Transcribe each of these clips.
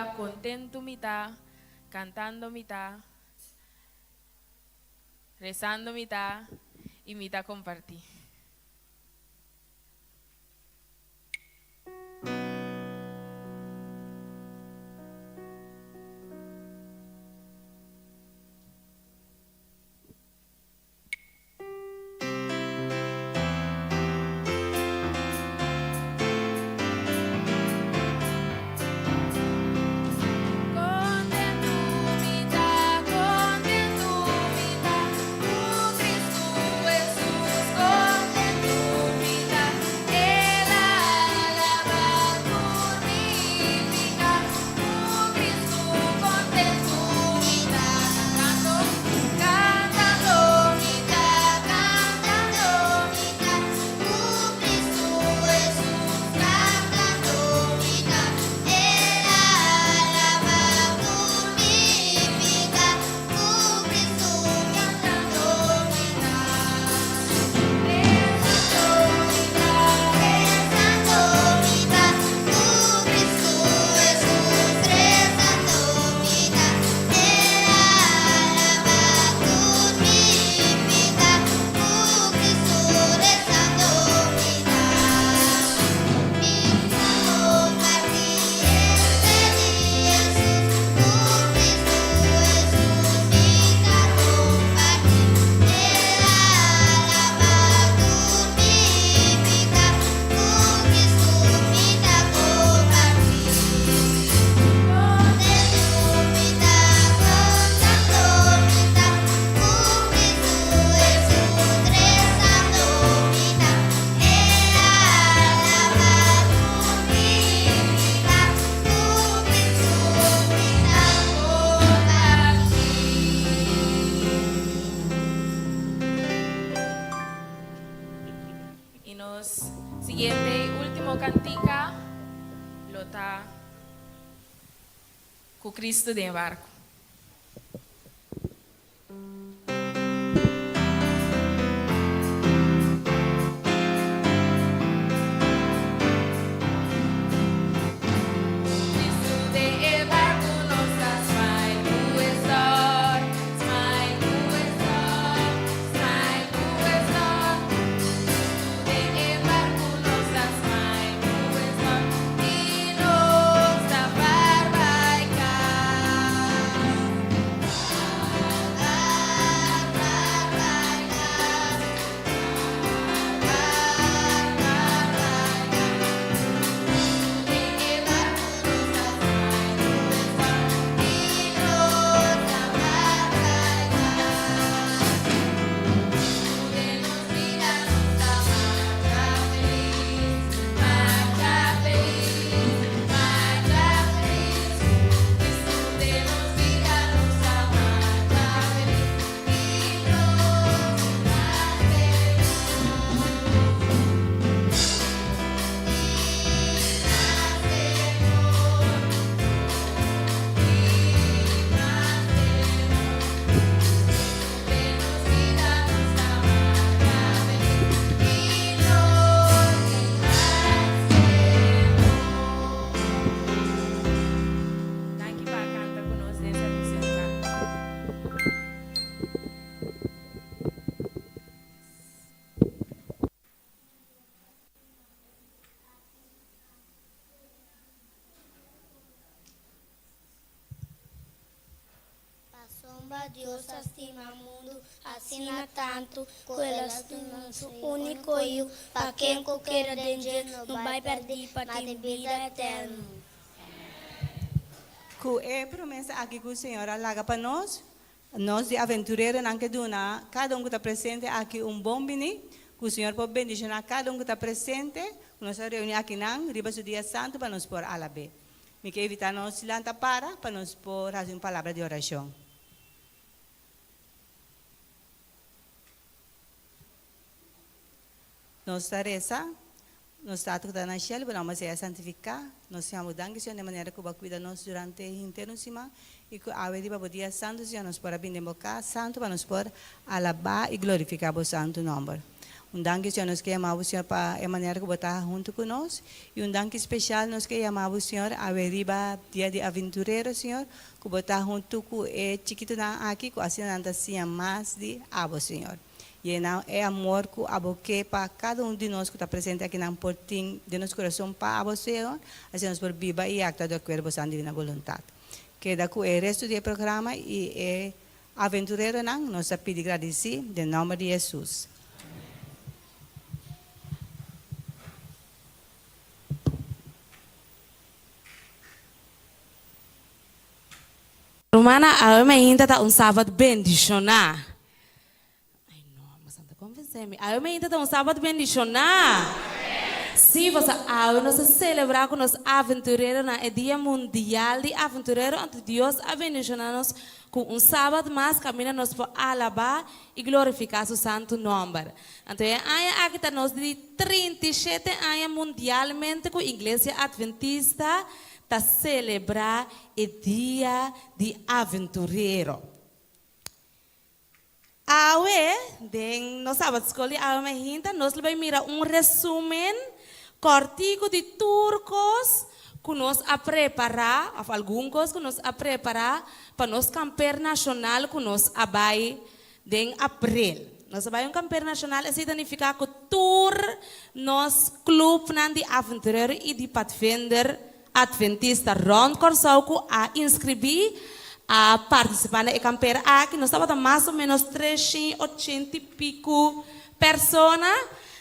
kantika Kontentu Mi Ta, Kantando Mi Ta, Rezando Mi Ta i Mi Ta Kompartí. Kontentu mi ta, kontentu mi ta, ku Kristu Hesus. Kontentu mi ta, El a laba tur mi piká. Ku Kristu kontentu mi ta, kantando, kantando mi ta, kantando mi ta, ku Kristu Hesus, kantando mi ta, El a laba tur mi piká, ku Kristu kantando mi ta, rezando mi ta, rezando mi ta, ku Kristu Hesus, rezando mi ta, El a laba tur mi piká, ku Kristu rezando mi ta. Mi ta kompartí e fe di Hesus, ku Kristu Hesus mi ta kompartí. El a laba tur mi piká, ku Kristu mi ta kompartí. Kontentu mi ta, kantando mi ta, ku Kristu Hesus, rezando mi ta. El a laba tur mi piká, ku Kristu mi ta kompartí. I nos siguiente i último kantika lo ta Ku Kristu den e barku. Kristu den e barku nos ta smile ku e stor, smile ku e stor, smile ku e stor. Kristu den e barku nos ta smile ku e stor i nos ta far bai kas. Far, far bai kas. Far, far bai kas. Kristu den e barku nos ta smile ku e stor i nos ta far bai kas. Den nos bida nos ta marcha felis, marcha felis, marcha felis. Kristu den nos bida nos ta marcha felis i nos mas temor. No tin mas temor, no tin mas temor. Den nos bida nos ta marcha felis i no tin mas temor. Danki pa a kanta ku nos den servisio di kanto. Pasobra Dios a stima mundu asina tantu, ku el a duna su úniko Yu, pa ken ku kere den dje no bai pèrdí, pa tin bida eterno. Ku e promesa aki ku Señor a laga pa nos, nos di aventureronan ke duna kada un ku ta presente aki un bon biní. Ku Señor por bendishoná kada un ku ta presente, ku nos a reuní akinan riba su dia santu pa nos por alab'é. Mi ke invitá nos lanta para pa nos por hasi un palabra di orashon. Nos ta resa, Nos Tata ku ta na shelu, bo nòmber sea santifiká. Nos siña bo danki, Señor, den manera ku bo a kuida nos durante henter un siman i ku awe riba bo dia santu, Señor, nos por a bini den bo kas santu pa nos por alabá i glorifiká bo santu nòmber. Un danki Señor nos ke yama bo Señor pa e manera ku bo ta huntu ku nos i un danki speshal nos ke yama bo Señor awe riba dia di aventurero Señor ku bo ta huntu ku e chikitunan aki ku asina nan ta siña mas di abo Señor. Yena e amor ku abo ke pa kada un di nos ku ta presente akinan por tin den nos kurason pa abo Señor asina nos por biba i aktua di akuerdo bo San Divina Boluntat. Keda ku e resto di e programa i e Aventureronan, nos ta pidi gradisí den nòmber di Hesus. Rumannan, awe mainta ta un sabat bendishoná. Ay no, boso no ta convence mi. Awe mainta ta un sabat bendishoná. Sí, boso awe nos ta celebra cu nos aventureronan e dia mundial di aventurero, anto Dios a bendiciona nos cu un sabat mas caminda nos por alaba y glorifica su santo nomber. Anto e aña aki ta nos di 37 aña mundialmente cu Iglesia Adventista ta celebra e dia di aventurero. Awe, den nos Sabat Skol di awe mainta, nos lo bai mira un resumen kòrtiku di tur kos ku nos a prepará, òf algun kos ku nos a prepará pa nos kamper nashonal ku nos a bai den aprel. Nos a bai un kamper nashonal, esei ta nifiká ku tur nos klupnan di Avonturero i di Padvinder Adventista rònt Kòrsou ku a inskribí a partisipá na e kamper aki. Nos tabata mas o ménos treshen i ochenta i piku persona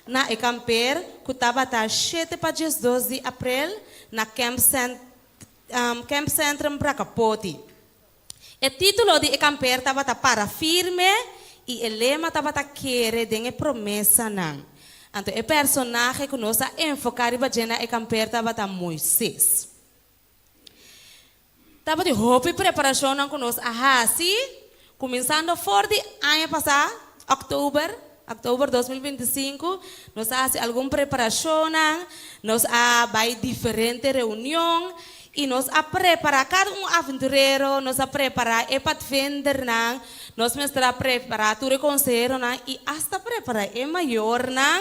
na e kamper ku tabata shete pa diesdos di aprel na Camp Camp Centrum Brakapoti. E título di e kamper tabata Para Firme i e lema tabata Kere den e Promesanan. Anto e personahe ku nos a enfoká riba dje na e kamper tabata Moises. Tabatin hopi preparashonnan ku nos a hasi, kuminsando for di aña pasá, òktober, òktober 2025, nos a hasi algun preparashonnan, nos a bai diferente reunion I nos a prepará kada un aventurero, nos a prepará e padvindernan, nos mester a prepará tur e konseheronan i asta prepará e mayornan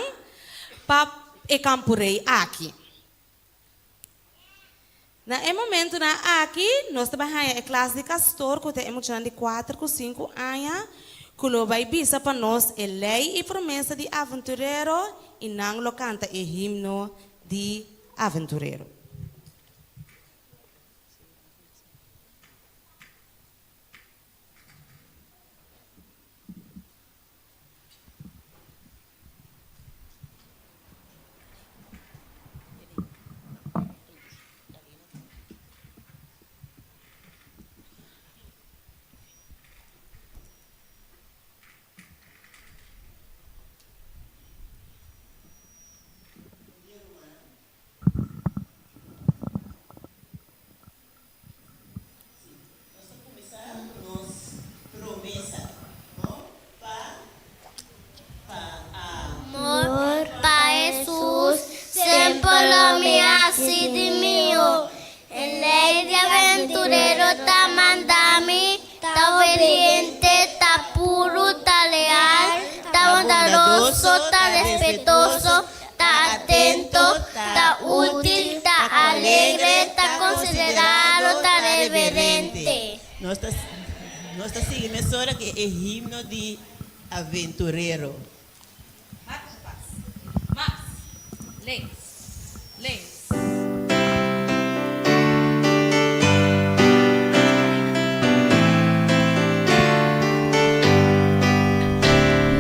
pa e kampurei aki. Na e momentunan aki nos ta bai haña e klas di kastor ku ta e muchanan di kuater ku sinku aña ku lo bai bisa pa nos e lei i promesa di aventurero i nan lo kanta e himno di aventurero. Sí, nos ta kuminsá ku nos promesa, no? Pa, pa a. Amor pa Hesus semper lo mi hasi di mihó. E lei di aventurero ta manda mi ta obediente, ta puru, ta leal, ta bondadoso, ta respetoso, ta atento, ta útil, ta alegre, ta konsiderado, ta reverente. Nos ta nos ta sigui mesora ku e himno di aventurero. Marca pas. Mas. Links. Links.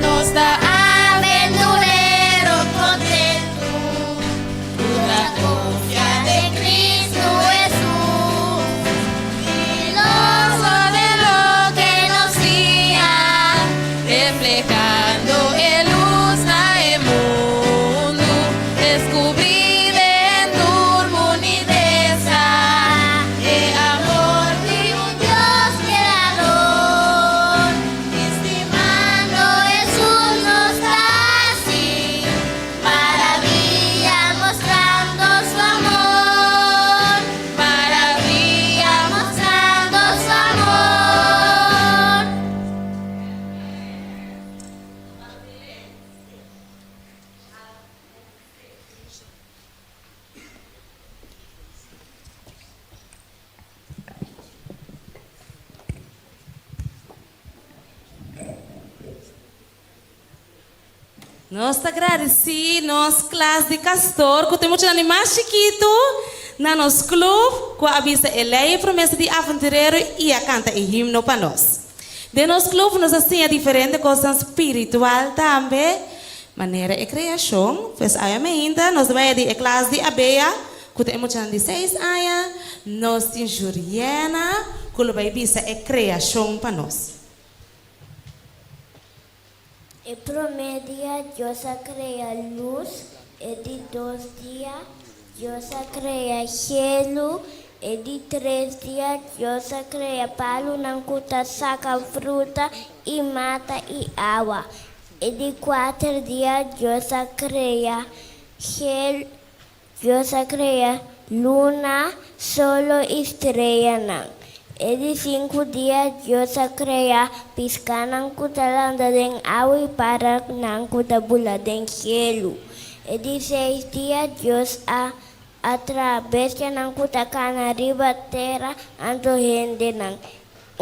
Nos ta aventurero kontentu ku ta konfia den Kristu Hesus. Celoso de loke nos siña, Reflehando e lus na e mundu, Descubrí den tur bunitesa e amor di un Dios Creador. Estimando Hesus nos ta hasi maravilla mostrando su amor. Maravilla mostrando su amor. Nos ta gradisí nos klas di Castor ku tin muchanan di mas chikitu na nos club ku a bisa e lei e promesa di aventurero i a kanta e himno pa nos. Den nos club nos a siña diferente kosnan spiritual tambe, manera e kreashon. Pues awe meinta nos ta bai di e klas di Abea ku ta e muchanan di seis aña. Nos tin Juriena ku lo bai bisa e kreashon pa nos. E promé dia Dios a krea lus, e di dos dia Dios a krea shelu, e di tres dia Dios a krea palunan ku ta saka fruta i mata i awa, e di kuater dia Dios a krea shelu. Dios a krea luna, solo i streanan. E di sinku dia Dios a krea piskanan ku ta landa den awa i paranan ku ta bula den shelu. E di seis dia Dios a a traha bestianan ku ta kana riba tera anto hendenan,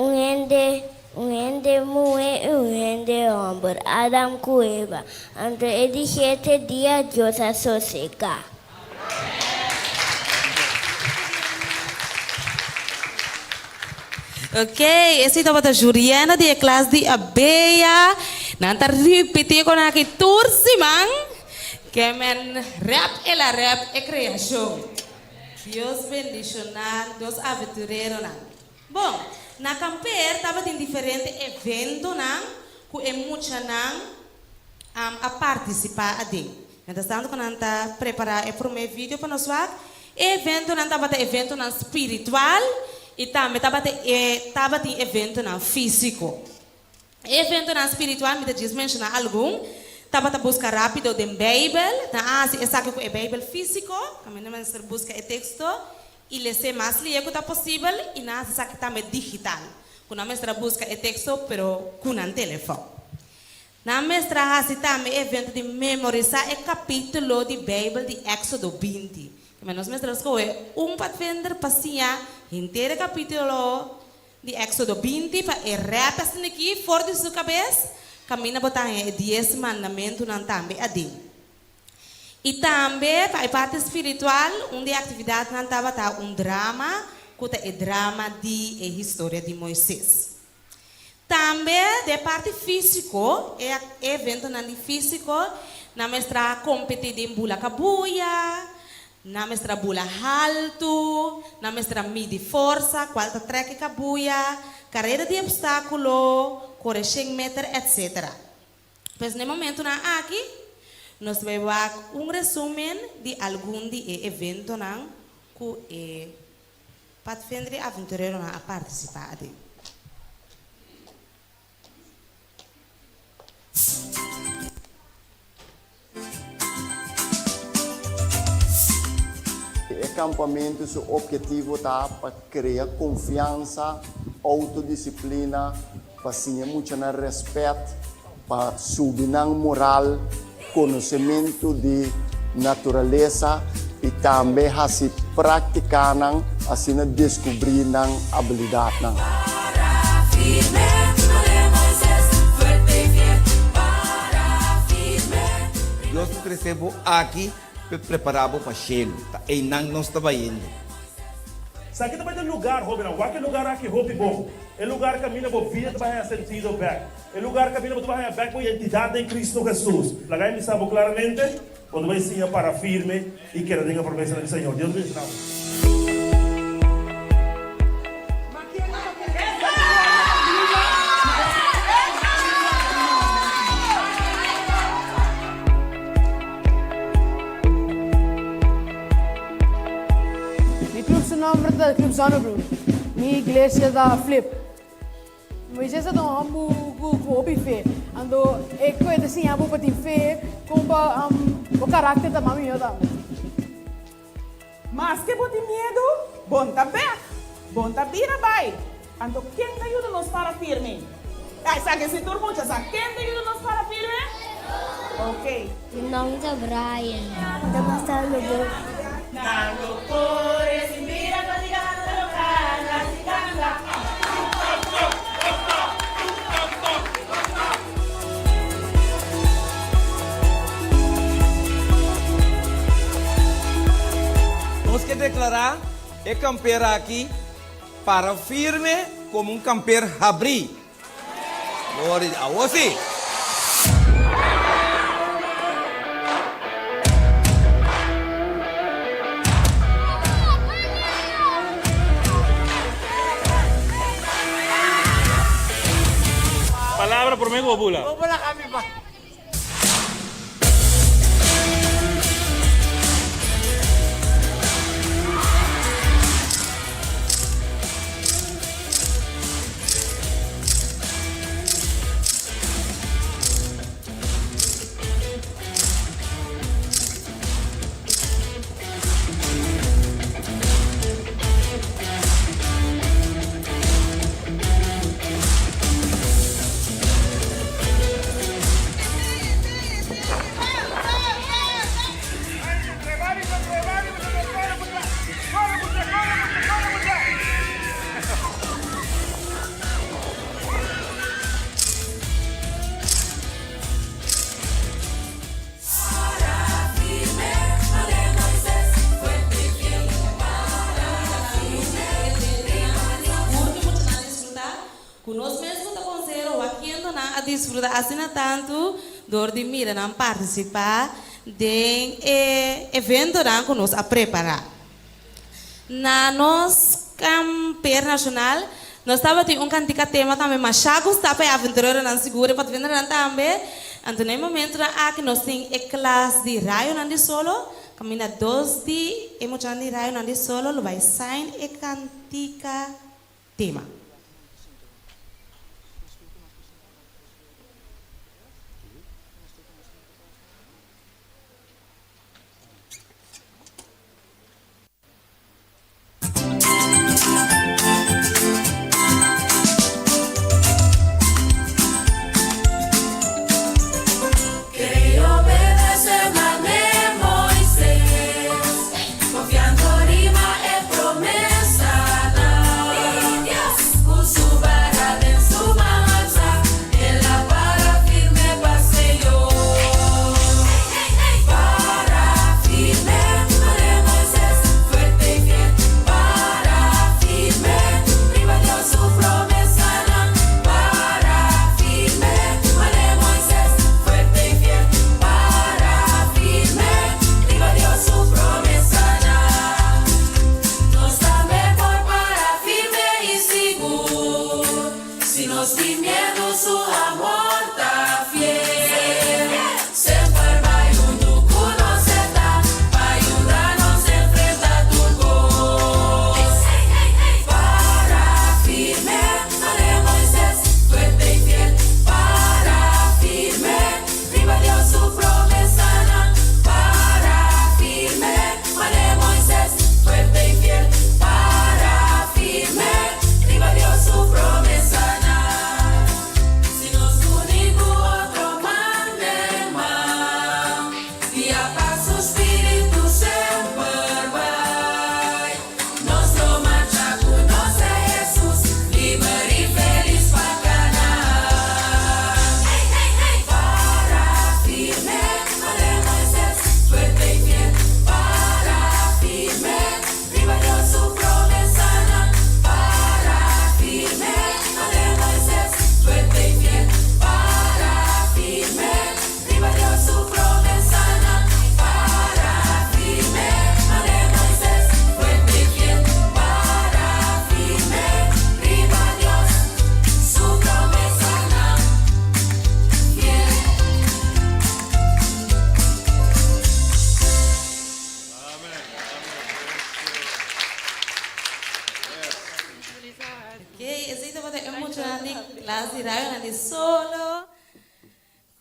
un hende un hende muhé i un hende hòmber, Adam ku Eva. Anto e di shete dia Dios a sosegá. Ok, esei tabata Juriena di e klas di Abeya. Nan ta ripití kon aki tur siman. Ke men rèp el a rèp e kreashon. Dios bendishoná nos aventureronan. Bon, na kamper tabatin diferente eventonan ku e muchanan a partisipá aden. Mientras tanto ku nan ta prepará e promé video pa nos wak, e eventonan tabata eventonan spiritual i tambe tabata e tabatin eventonan físiko. E eventonan spiritual, mi ta djis menshoná algun, tabata buska rápido den Beibel, nan a hasi esaki ku e Beibel físiko, kaminda mester buska e teksto i les'é mas lié ku ta posibel, i nan a hasi esaki tambe digital, ku nan mester a buska e teksto pero ku nan telefòn. Nan mester a hasi tambe e evento di memorisá e kapítulo di Beibel di Éksodo 20. Keme nos mester a skohe un patvinder pa siña henter e kapítulo Di Éksodo 20 pa e rèp asin'akí for di su kabes, kaminda bo ta haña e dies mandamentunan tambe aden. I tambe pa e parti spiritual, un di e aktividatnan tabata un drama ku ta e drama di e historia di Moises. Tambe den e parti físiko, e eventonan di físiko, nan mester a kompetí den bula kabuya, Nan mester a bula haltu, nan mester a midi forsa, kual ta trek e kabuya, kareda di opstákulo, kore shen meter, etc. Pues na e momentunan aki, nos ta bai wak un resúmen di algun di e eventonan ku e Padvindri Aventureronan a partisipá aden. E kampamentu su ophetivo ta pa krea konfiansa, outodisiplina, pa siña muchanan rèspèt, pa subi nan moral, konosementu di naturalesa i tambe hasi práktikanan asina deskubrí nan abilidatnan. Dios ta trese bo aki p'e prepará bo pa shelu. Ta einan nos ta bayendo. Sa ki ta bai den lugar, hobennan? Wak e lugar aki hopi bon. E lugar kaminda bo vida ta bai haña sentido bèk. E lugar kaminda bo ta bai haña bèk bo identidat den Cristo Jesus. Laga e bisa bo klaramente, bo ta bai siña para firme i keda den e promesanan di Señor. Dios bendiciona bo. Mi club su nomber ta Club Zonnebloem. Mi iglesia ta Flip. Moises ta un homber ku hopi fe. Anto e ku e ta siña bo pa tin fe kon pa bo karakter ta mas mihó tambe. Maske bo tin miedu, bon ta bek, bon ta bira bai. Anto ken ta yuda nos para firme? Esaki si tur mucha sa. Ken ta yuda nos para firme? Ok. Mi nomber ta Brian. Mi ta pasa lo bo. Nan lo kore sin bira fatigá, nan lo kana sin kansa. deklará e kamper aki para firme komo un kamper habrí. Gloria di Awor sí! Palabra promé ku bo bula. Ku nos mes ku ta konsehero wakiendo nan a disfruta asina tantu dor di mira nan partisipá den e eventonan ku nos a prepará. Na nos kamper nashonal nos tabatin un kantika tema tambe mashá gustá pa e aventureronan sigur e patvendernan tambe. Anto na e momentunan aki nos tin e klas di rayonan di solo kaminda dos di e muchanan di rayonan di solo lo bai sign e kantika tema. Ok, esei tabata e muchanan di klas di rayonan di solo,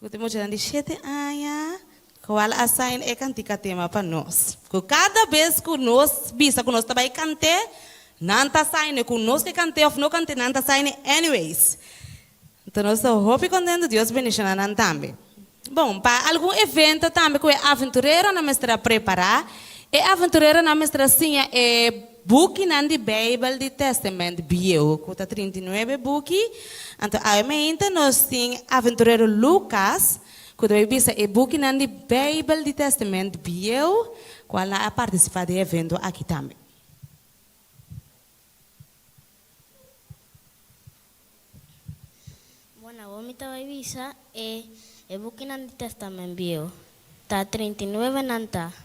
ku ta e muchanan di shete aña, kual a sign e kantika tema pa nos. Ku kada bes ku nos bisa ku nos ta bai kant'é, nan ta sign-e, ku nos ke kant'é òf no kant'é, nan ta sign-e anyways. Enton nos ta hopi contento, Dios bendiciona nan tambe. Bon, pa algun evento tambe cu e aventureronan mester a prepara, e aventureronan mester a siña e bukinan di Bijbel di Testament Bieu, cu ta 39 buki. Anto awe meinta nos tin aventurero Lucas, cu ta bay bisa e bukinan di Bijbel di Testament Bieu, cual nan a participa den e evento aki tambe. mi ta bai bisa e e bukinan di Testament Bieu. Ta 39 nan ta.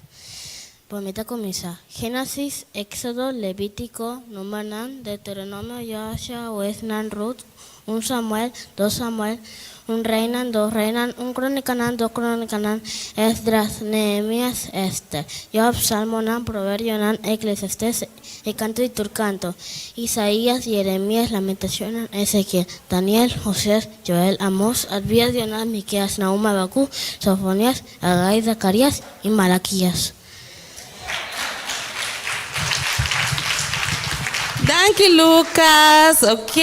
Bon, mi ta kuminsá. Génesis, Éksodo, Levítiko, Númernan, Deuteronomio, Joshua, Huesnan, Rut, Un Samuel, Dos Samuel, Un Reinan, Dos Reinan, Un Krónikanan, Dos Krónikanan, Esdras, Nehemías, Ester, Job, Salmonan, Proverbionan, Eklesiastés i Kanto di tur Kanto, Isaías, Yeremías, Lamentashonnan, Ezekiel, Daniel, Oseas, Joel, Amos, Abdías, Jonás, Miqueas, Nahum, Habakuk, Sofonías, Hagai, Zacarías i Malaquías. Danki Lucas. Ok.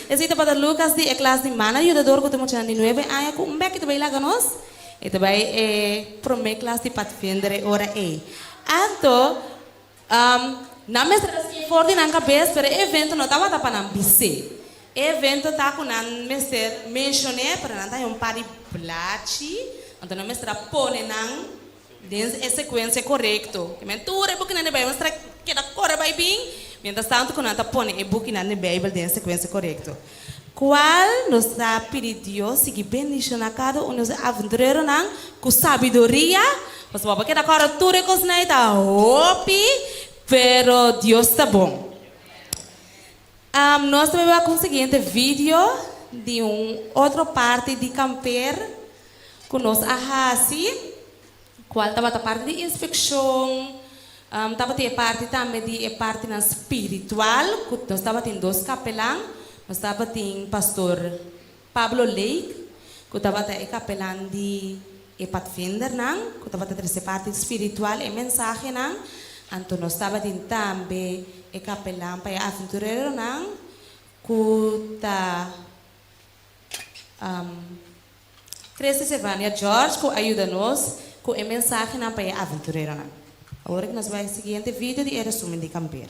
Esei tabata Lucas di e klas di Mana Yudador ku ta muchanan di nuebe aña ku un beki ta bai laga nos. E ta bai e promé klas di Padvinder e ora ei. Anto, nan mester a siña for di nan kabes, pero e evento no tabata pa nan bis'é. E evento ta ku nan mester menshon'é, pero nan ta haña un par di blachi, anto nan mester a pone nan Den e sekuensia korekto. Ke men tur e bukinan di Beibel mester a keda kore bai bin, mientras tantu ku nan ta pone e bukinan di Beibel den e sekuensia korekto. Kual nos ta pidi Dios sigui bendishoná kada un di nos aventureronan ku sabiduria, pasobra bo a keda kòrda tur e kosnan ei ta hopi, pero Dios ta bon. Nos ta bai wak un siguiente video di un otro parti di kamper ku nos a hasi, kual tabata parti di inspekshon, tabatin e parti tambe di e partinan spiritual ku nos tabatin dos kapelan, nos tabatin pastor Pablo Lake ku tabata e kapelan di e patvindernan ku tabata trese parti spiritual e mensahenan, anto nos tabatin tambe e kapelan pa e aventureronan ku ta Christy Servania George ku a yuda nos ku e mensahenan pa e aventureronan. Awor ku nos bai siguiente video di e resumen di kamper.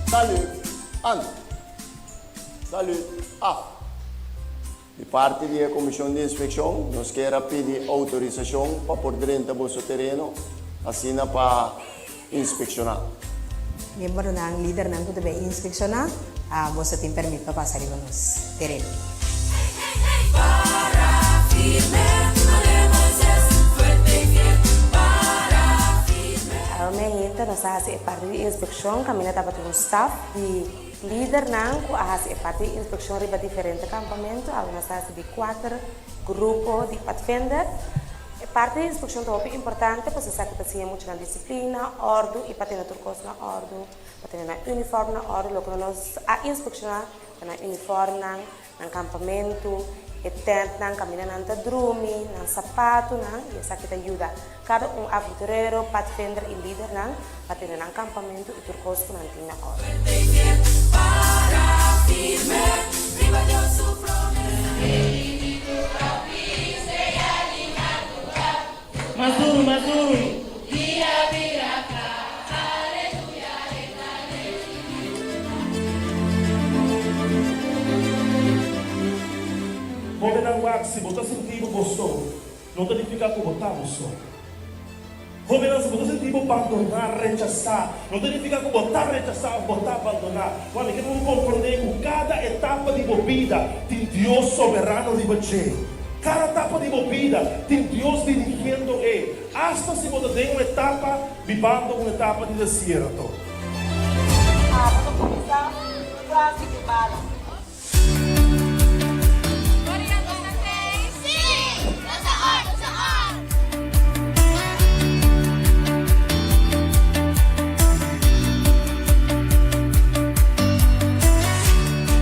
Salut an. Salut af. Di parti di e Komishon di Inspekshon nos kier a pidi outorisashon pa por drenta boso tereno asina pa inspekshoná. Miembronan, lidernan ku ta bai inspekshoná, boso tin permit pa pasa riba nos tereno. Awe henter nos a hasi e parti di inspekshon kaminda tabatin un staf di lidernan ku a hasi e parti di inspekshon riba diferente kampamentu. Awe nos a hasi di kuater grupo di padvinder. E parti di inspekshon ta hopi importante pasobra esaki ta siña muchanan disiplina, òrdu i pa tene tur kos na òrdu, pa tene nan uniform na òrdu. Loke nos a inspekshoná ta nan uniformnan, Nan kampamentu, e tèntnan kaminda nan ta drumi, nan sapatunan, i esaki ta yuda kada un aventurero, padvinder i lidernan pa tene nan kampamentu i tur kos ku nan tin na òrdu. Hóbennan wak, si bo ta sinti bo bo so, no ta nifiká ku bo ta bo so. Hóbennan, si bo ta sinti bo bandoná, rechasá, no ta nifiká ku bo ta rechasá òf bo ta bandoná. Wak, mi ke pa bo komprondé ku kada etapa di bo bida tin Dios soberano riba dje. Kada etapa di bo bida tin Dios dirigiendo e. Asta si bo ta den un etapa bibando un etapa di desierto. Abo ta kuminsá frase di bala.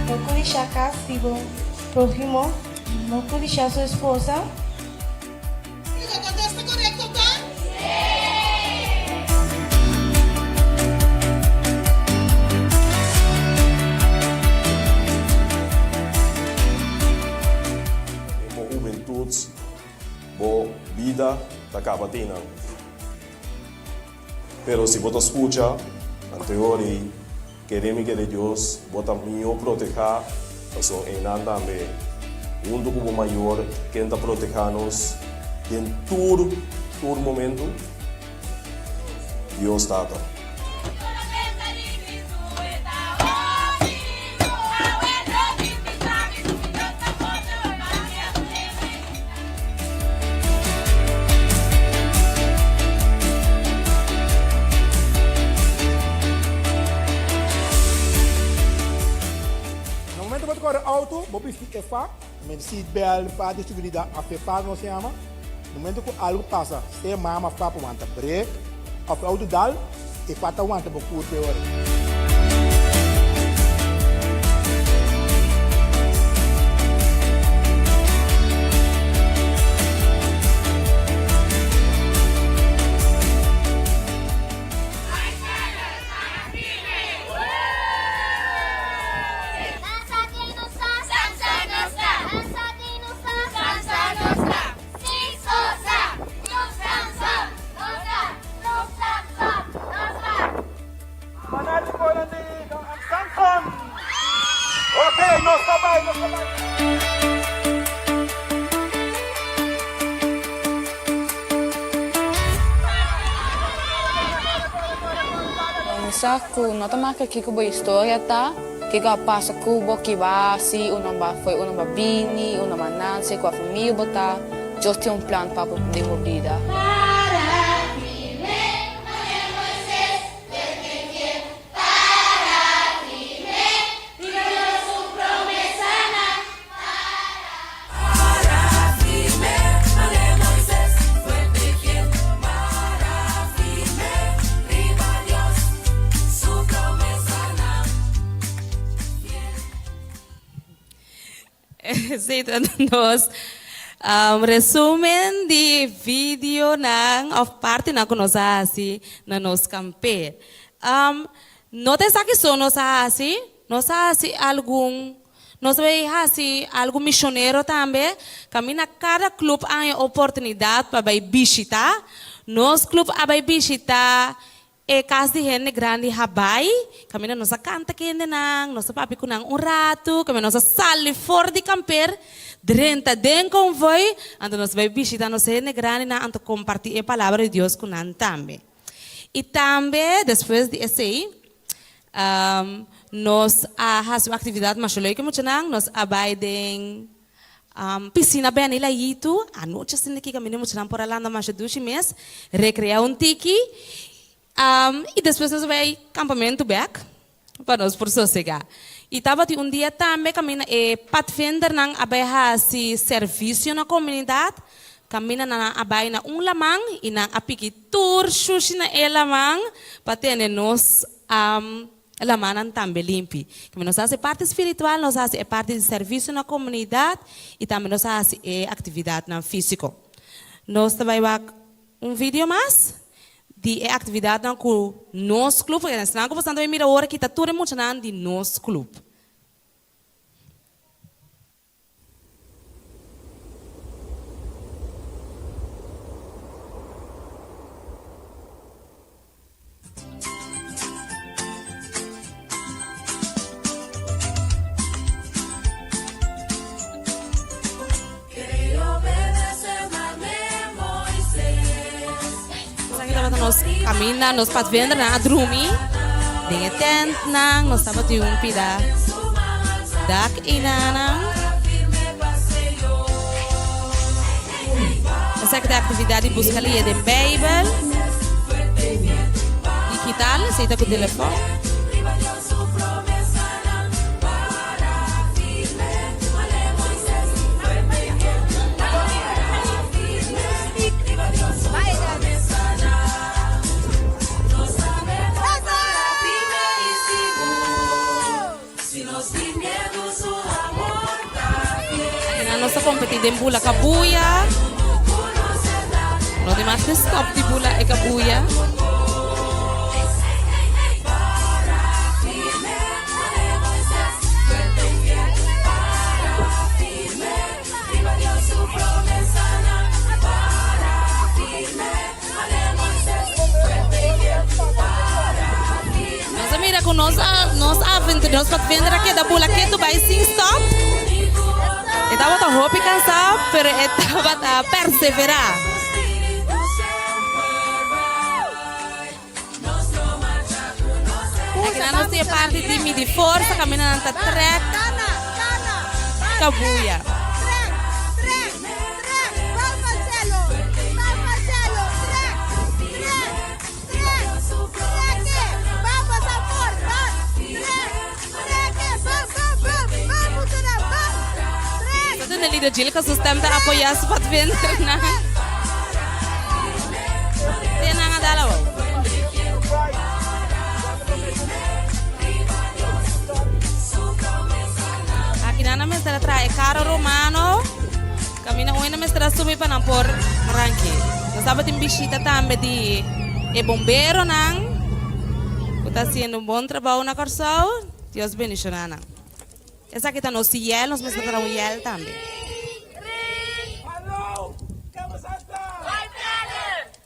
No kudishá kas di bo próhimo, no kudishá su esposa. E kontesta korekto ta. Den bo hubentut, bo bida ta kaba teinan. Pero si bo ta skucha, anteor ei, kere mi kere Dios, bo ta mihó protehá, pasobra einan tambe, huntu ku bo mayor, ken ta protehá nos den tur, tur momentu? Dios Tata. Na momento bo ta kore auto, bo bisti e fa, men seat belt, fa di seguridad of e fa nos yama. Na momento ku algo pasa, sea mama of papa wanta brek of e auto dal, e fa ta wanta bo kurpa e ora. Mi sa ku no ta marka kiko bo historia ta, kiko a pasa ku bo, ki bo a hasi, unda bo a foi, unda bo a bini, unda bo a nanse, kua famia bo ta, Dios tin un plan pa bo den bo bida. Esei ta nos resumen di videonan of partinan ku nos a hasi na nos kamper. No ta esaki so nos a hasi, nos a hasi algun, nos a bai hasi algu misionero tambe, kaminda kada club a haña oportunidat pa bai bishita. Nos club a bai bishita e kas di hende grandi Habai, kaminda nos a kanta ku hendenan, nos a papia ku nan un ratu, kaminda nos a sali for di kamper, drenta den konvoi, anto nos bai bishita nos hende grandinan, anto kompartí e palabra di Dios ku nan tambe. I tambe despues di esei, nos a hasi un aktividat masha leuk e muchanan, nos a bai den pisina Benny Layitu, anochi asina ki kaminda e muchanan por a landa masha dushi mes, rekreá un tiki, i despues nos a bai kampamentu bèk pa nos por sosegá. I tabatin un dia tambe kaminda e patvendernan a bai hasi servisio na komunidat, kaminda nan a bai na un laman i nan a piki tur shushi na e laman pa tene nos lamannan tambe limpi. Kaminda nos a hasi e parti spiritual, nos a hasi e parti di servisio na komunidat i tambe nos a hasi e aktividatnan físiko. Nos ta bai wak un video mas di e aktividatnan ku nos klup, pasobra esnan ku boso ta bai mira ora aki ta tur e muchanan di nos klup. Esaki tabata nos caminda, nos padvendernan a drumi den e tentnan, nos tabatin un pida dak einanan. Esaki ta actividad di busca lia den Bijbel digital, esey ta cu telefon. Akinan nos ta kompetí den bula kabuya. No tin mas ke stòp di bula e kabuya. Nos a mira ku nos a nos aventura nos patvender a keda bula ketu bai sin stop. E tabata hopi kansá pero e tabata perseverá. Akinan nos tin e parti di midi forsa kaminda nan ta trèk kabuya. Ta tende Lido Gilka su stem ta apoyá su patvendernan. Te nan a dal awor. Aki nan a mester a traha e karo romano. Kaminda un hende mester a sumi pa nan por ranke. Nos tabatin bishita tambe di e bomberonan ku ta hasiendo un bon trabou na Kòrsou. Dios bendishoná nan. Esaki ta nos yèl, nos mester traha un yèl tambe.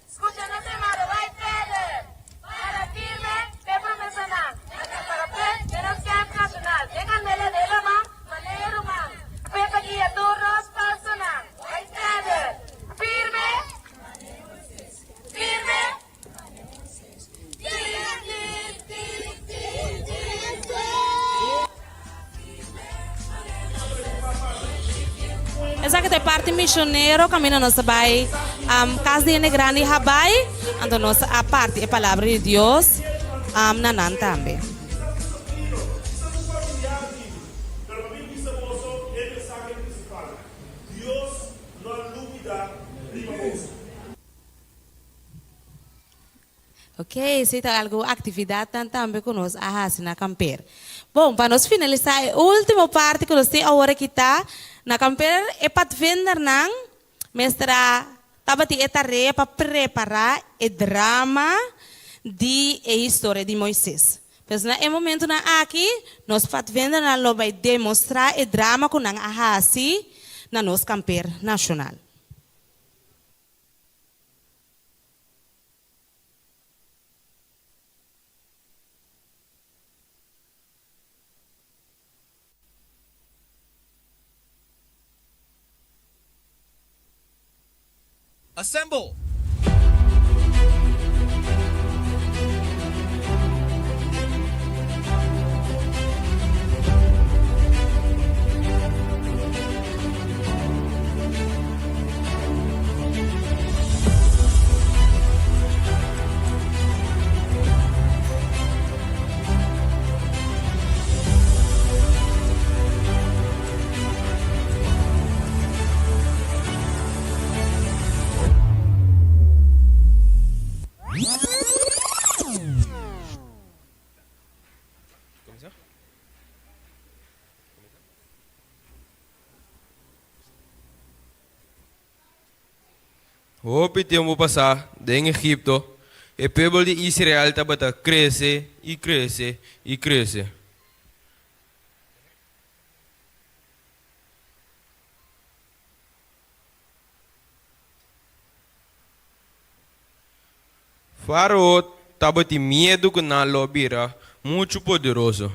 Scucha nos hermano, bai verder! Para firme p'e promesanan, na para fe den nos camp nacional, den candela den lama, manera ruman, fe ta guia tur nos pasonan, bai verder! Firme! Firme! Esaki ta e parti misionero kaminda nos ta bai kas di hende grandi habai, anto nos a parti e palabra di Dios na nan tambe. Ok, esei ta algun aktividatnan tambe ku nos a hasi na kamper. Bon, pa nos finalisá e último parti ku nos tin awor aki ta, na kamper e patvendernan mester a tabatin e tarea pa prepará e drama di e historia di Moises. Pues na e momentunan aki nos patvendernan lo bai demostrá e drama ku nan a hasi na nos kamper nashonal. Assemble! Hopi tempu pasá, den Egipto, e pueblo di Israel tabata krese i krese i krese. Fárao tabatin miedu ku nan lo bira muchu poderoso.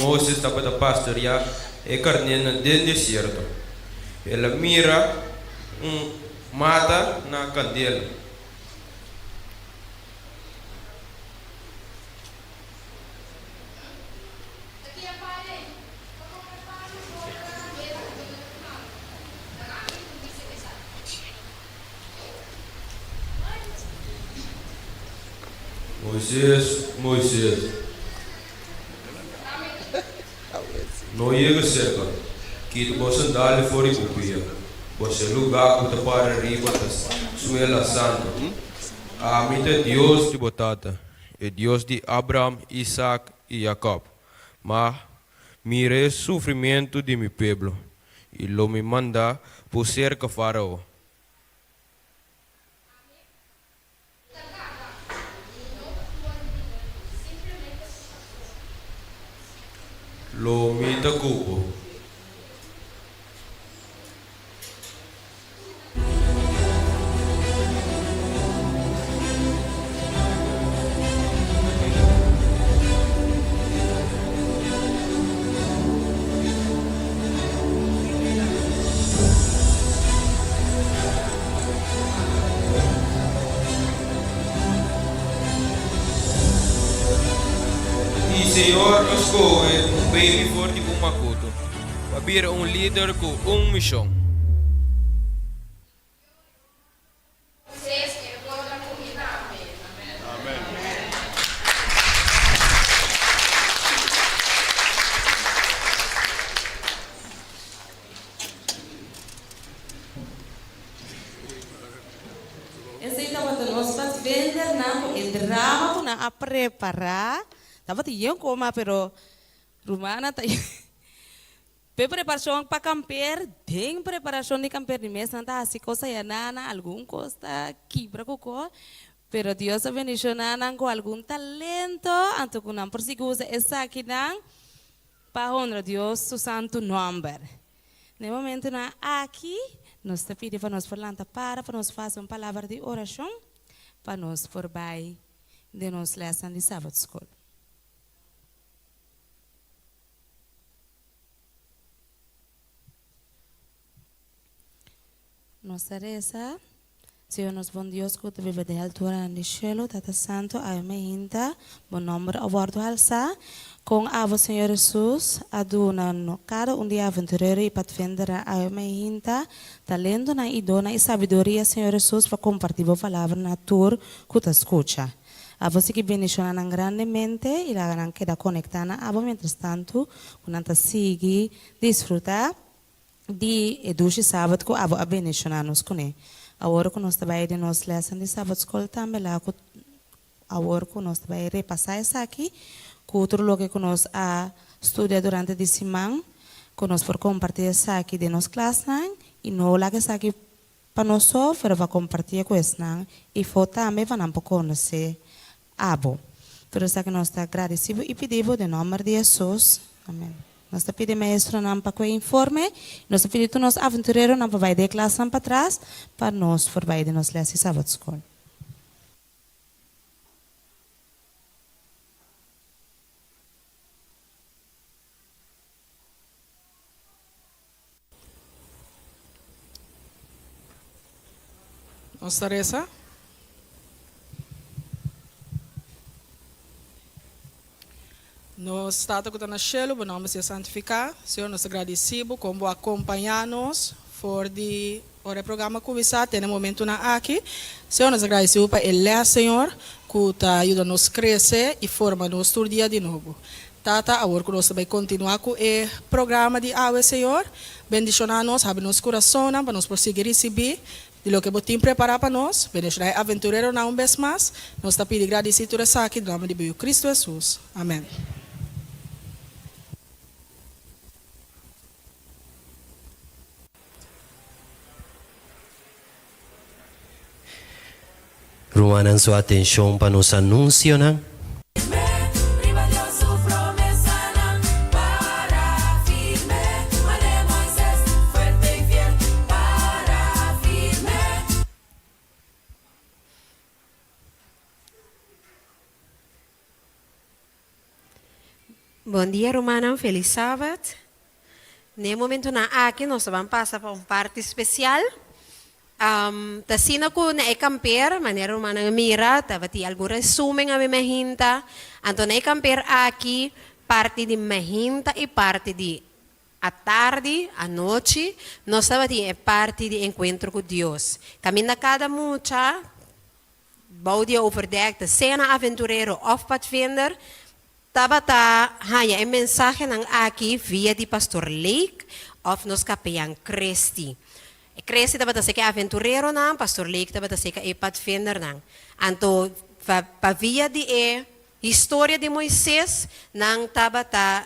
Moses tabata pastoriá e karnénan den desierto, el a mira un mata na kandela. Moises, Moises, no yega serka, kita bo sandali for di bo pia, pasobra e lugá ku ta para riba ta suela santu. Ami ta Dios di bo tata, e Dios di Abraham, Isak i Jakòb. Ma mira e sufrimentu di mi pueblo, i lo mi manda bo serka Fárao. Lo mi ta ku bo. I Señor a skohe un baby for di un makutu pa bira un lider ku un mishon. Esei tabata nos padvindernan ku e drama ku nan a prepará. Tabata yen koma pero rumannan ta P'e preparashon pa kamper, den preparashon di kamper di mes nan ta hasi kos aya nan, algun kos ta kibra ku ko, pero Dios a bendishoná nan ku algun talento, anto ku nan por sigui usa esakinan pa honra Dios su santu nòmber. Na e momentunan aki, nos ta pidi pa nos por lanta para pa nos fasi un palabra di orashon pa nos por bai den nos lèsnan di Sabatskol. Nos ta resa, Señor nos bon Dios ku ta biba den alturanan di shelu, Tata Santu, awe mainta bo nòmber a wòrdu halsá. Kon abo, Señor Hesus, a duna no kada un di e aventurero i patvendernan awe mainta talentonan i donnan i sabiduria, Señor Hesus, pa kompartí bo palabra na tur ku ta skucha. Abo sigui bendiciona nan grandemente y laga nan keda conecta na abo mientras tanto cu nan ta sigui disfruta di e dushi Sabat cu abo a bendiciona nos cune. Awor cu nos ta bay den nos lessen di Sabatschool tambe laga cu awor cu nos ta bay repasa esaki cu tur loke cu nos a studia durante di siman cu nos por comparti esaki den nos klasnan y no laga esaki Pa nos so, pero pa compartié cu esnan i fo tambe pa nan por conoce abo. Tur esaki nos ta gradeci bo i pidi bo den nomber di Jesus. Amen. Nos ta pidi maestronan pa cu e informe i nos ta pidi tur nos aventureronan pa bai den e klasnan patras pa nos por bai den nos les di Sabbatschool. Nos ta resa. Nos Tata ku ta na shelu, bo nòmber sea santifiká. Señor, nos ta gradisí bo kon bo a kompañá nos for di ora e programa kuminsá te na e momentunan aki. Señor, nos ta gradisí bo pa e lès, Señor, ku ta yuda nos krese i forma nos tur dia di nobo. Tata, awor ku nos ta bai kontinuá ku e programa di awe, Señor, bendishoná nos, habri nos kurasonnan pa nos por sigui risibí di loke Bo tin prepará pa nos. Bendishoná e aventureronan un bes mas. Nos ta pidi gradisí tur esaki den nòmber di Bo Yu Kristu Hesus. Amèn. Rumannan su atenshon pa nos anunsionan. Bon dia rumannan, felis sabat. Na e momentunan aki nos ta ban pasa pa un parti spesial. Ta asina ku na e kamper, manera rumannan a mira, tabatin algun resumen a mi mehinta. Anto na e kamper aki, parti di mehinta i parti di atardi, anochi, nos tabatin e parti di enkuentro ku Dios. Kaminda kada mucha bou di e overdekte, sea na aventurero òf padvinder, Tabata haña e mensahenan aki via di Pastor Lake òf nos kapeyan Christy. Christy tabata seka e aventureronan, Pastor Lake tabata seka e padvindernan. Anto pa via di e historia di Moises nan tabata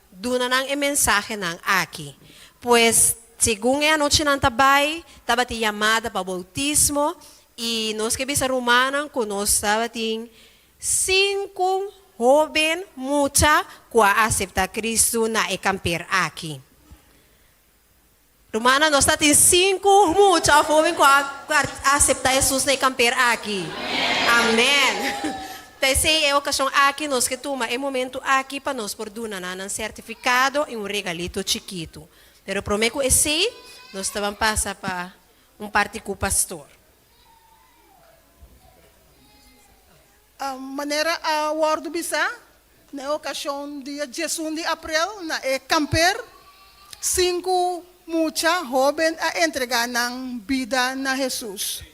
duna nan e mensahenan aki. Pues segun e anochinan ta bai, tabatin yamada pa boutismo i nos ke bisa rumannan ku nos tabatin Sinku hóben mucha ku a aseptá Kristu na e kamper aki. Rumannan, nos ta tin sinku mucha òf hóben ku a aseptá Hesus na e kamper aki. Amèn! Ta esei e okashon aki nos ke tuma e momentu aki pa nos por duna nan nan sertifikado i un regalito chikitu. Pero promé ku esei, nos ta ban pasa pa un parti ku pastor. Manera a wòrdu bisá, na e okashon dia diesun di aprel na e kamper, sinku mucha hóben a entregá nan bida na Hesus.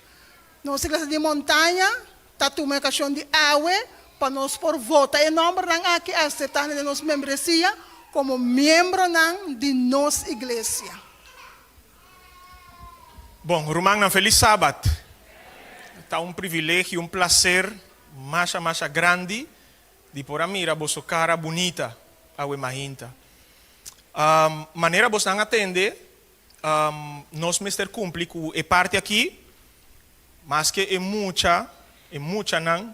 Nos Iglesia di Montaña ta tuma e okashon di awe pa nos por vota e nòmbernan aki aseptá nan den nos membresia komo miembronan di nos iglesia. Bon, rumannan, felis Sabat. Ta un privilegio, un placer masha masha grandi di por a mira boso cara bunita awe mahinta. Manera bosnan a tende, nos mester cumpli cu e parti aki, maske e mucha, e muchanan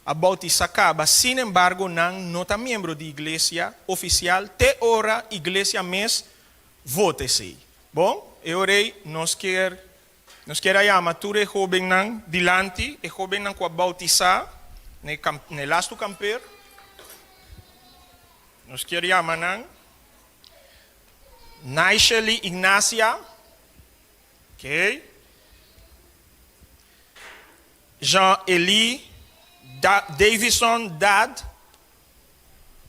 a bautisa caba, sin embargo nan no ta miembro di iglesia oficial te ora iglesia mes vota esey. Bon, e ora ey nos kier nos kier a yama tur e hobennan dilanti, e hobennan cu a bautisa na e na e lastu kamper, nos kier yama nan, Naishely Ignacia, ok. Jean Elie Davison Dad,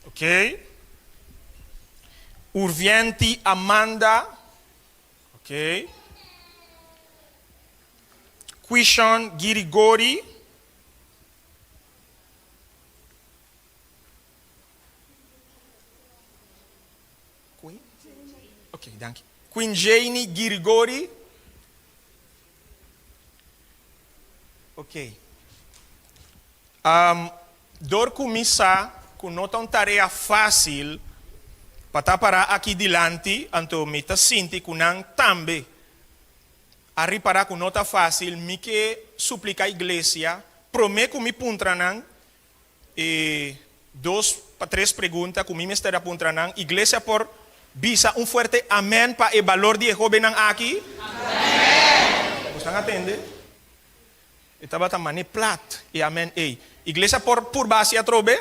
ok. Urvienti Amanda, ok. Quishon Girigori. Queen? Ok, danki. Queen Janie Girigori. Ok. Um, dor ku mi sa ku no ta un tarea fásil pa ta pará aki dilanti, anto mi ta sinti ku nan tambe a ripará ku no ta fásil, mi ke supliká iglesia promé ku mi puntra nan E dos pa tres pregunta ku mi mester a puntra nan, Iglesia por bisa un fuerte amèn pa e balor di e hóbennan aki? Amèn! Bosnan a tende? E tabata man'é plat e amèn ei. Iglesia por purba hasi atrobe?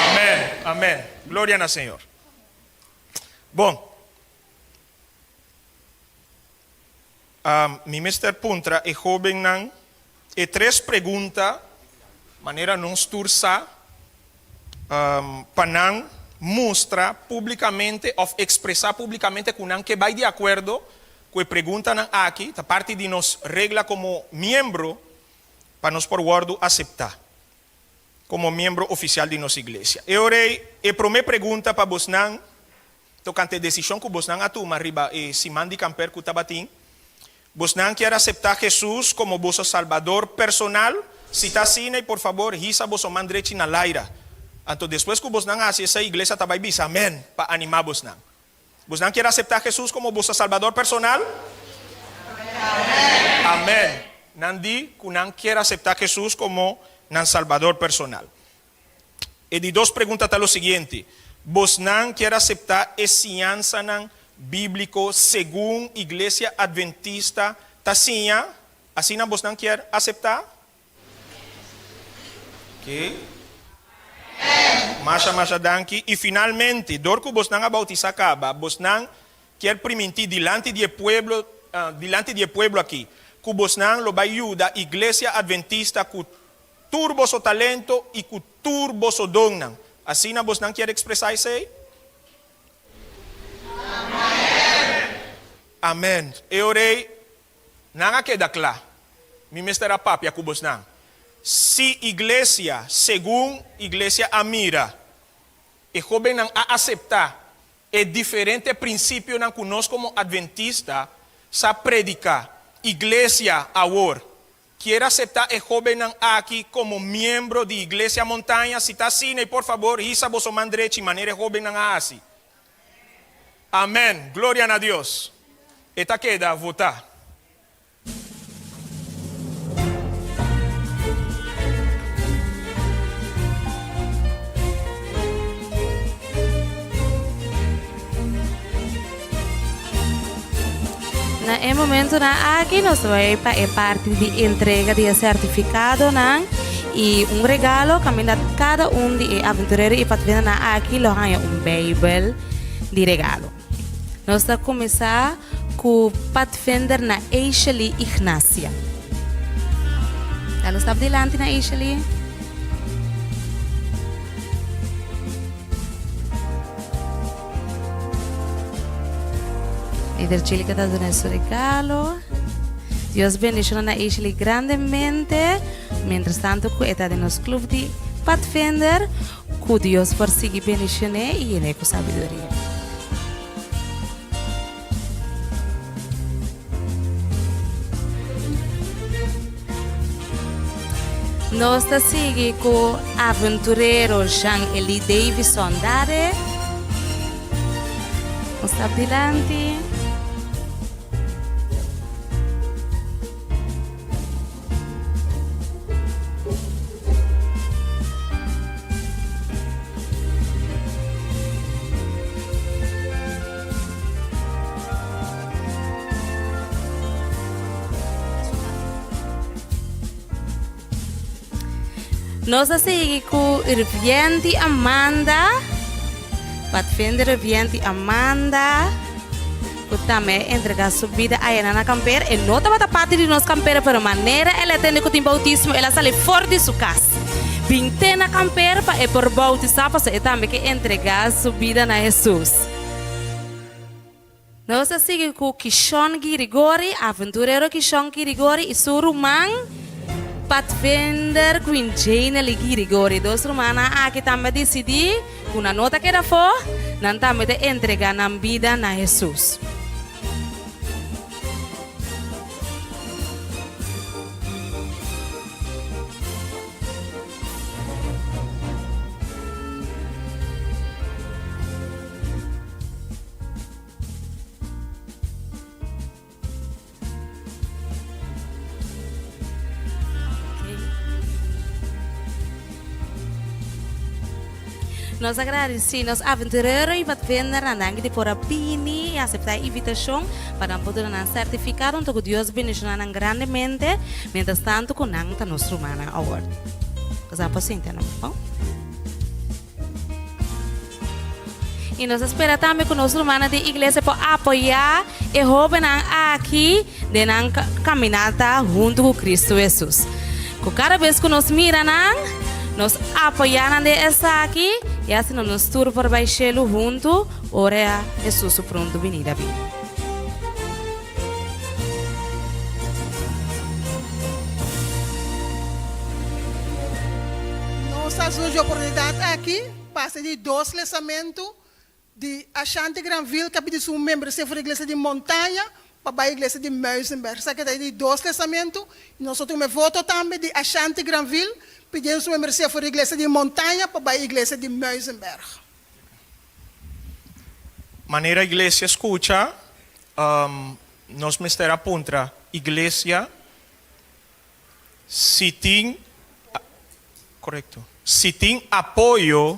Amèn! Amèn! Gloria na Señor. Bon. Mi mester puntra e hóbennan e tres pregunta manera nos tur sa pa nan mustra públikamente òf ekspresá públikamente ku nan ke bai di akuerdo ku e preguntanan aki, ta parti di nos regla komo miembro pa nos por wòrdu aseptá komo miembro ofisial di nos iglesia. E ora ei e promé pregunta pa bosnan Tokante e desishon ku bosnan a tuma riba e siman di kamper ku tabatin, bosnan kier aseptá Hesus komo boso Salbador personal? Si ta asina, por fabor hisa boso man drechi na laira. Anto despues ku bosnan hasi esei, iglesia ta bai bisa amèn pa animá bosnan. Bosnan kier aseptá Hesus komo boso Salbador personal? Amèn! Nan di ku nan kier aseptá Hesus komo nan Salbador personal. E di dos pregunta ta lo siguiente, Bosnan kier aseptá e siñansanan bíbliko segun Iglesia Adventista ta siña? Asina bosnan kier aseptá? Oke. Masha masha danki. I finalmente, dor ku bosnan a boutisá kaba, bosnan kier primintí dilanti di e pueblo, dilanti di e pueblo akí, ku bosnan lo bai yuda Iglesia Adventista ku tur boso talento i ku tur boso donnan. Asina bosnan kier ekspresá esei? Amèn. E ora ei, nan a keda kla. Mi mester a papia ku bosnan. Si iglesia, segun iglesia a mira, e hóbennan a aseptá e diferente prinsipionan ku nos komo adventista sa prediká, iglesia awor kier aseptá e hóbennan aki komo miembro di Iglesia Montaña? Si ta asina, i por fabor hisa boso man drechi manera e hóbennan a hasi. Amèn! Gloria na Dios! E ta keda votá. Na e momentonan aki nos ta bai pa e parti di entrega di e sertifikadonan i un regalo kaminda kada un di e aventurero i patvendernan aki lo haña un beibel di regalo. Nos ta kuminsá ku patvender na Eishely Ignacia. Dal un stap dilanti na Eishely. Lider Chilika ta duna su regalo. Dios bendiciona na Ashley grandemente. Mientras tanto cu e ta den nos club di Pathfinder, cu Dios por sigui bendicione y yene cu sabiduria. Nos ta sigui ku aventurero Jean Elie Davison Dare. Nos ta dilanti. Nos a sigui ku Irvienti Amanda, Pathfinder Irvienti Amanda, ku tambe a entrega su bida ayana na kamper. E no tabata parti di nos kamper, pero manera el a tende ku tin boutismo, el a sali for di su kas bin te na kamper pa e por boutisá, pasobra e tambe ke entrega su bida na Hesus. Nos a sigui ku Kishon Girigori, aventurero Kishon Girigori i su ruman Pathfinder Queen Janely Girigori. Dos rumannan aki tambe a disidí ku nan no ta keda afó, nan tambe ta entregá nan bida na Hesus. Nos a gradisí nos aventurero i patvendernan danki di por a bini i aseptá e invitashon pa nan por duna nan sertifikado anto ku Dios bendishoná nan grandemente mientras tanto ku nan ta nos rumannan awor. Nos a por sinta no? Bon. I nos a spera tambe ku nos rumannan den iglesia por apoyá e hóbennan aki den nan kaminata huntu ku Kristu Hesus. Ku kada bes ku nos mira nan, nos apoyá nan den esaki i asina nos tur por bai shelu huntu ora Hesus su pronto binida bini. Nos a surgi oportunidat aki pasa di dos lesamentu di Ashanti Granville ku a pidi su membresia for iglesia di Montaña pa bai iglesia di Muizenberg. Esaki ta di dos lesamentu i nos a tuma e voto tambe di Ashanti Granville pidiendo su membresia for iglesia di Montaña pa bai iglesia di Muizenberg. Manera iglesia skucha, nos mester a puntra iglesia si tin, korekto, si tin apoyo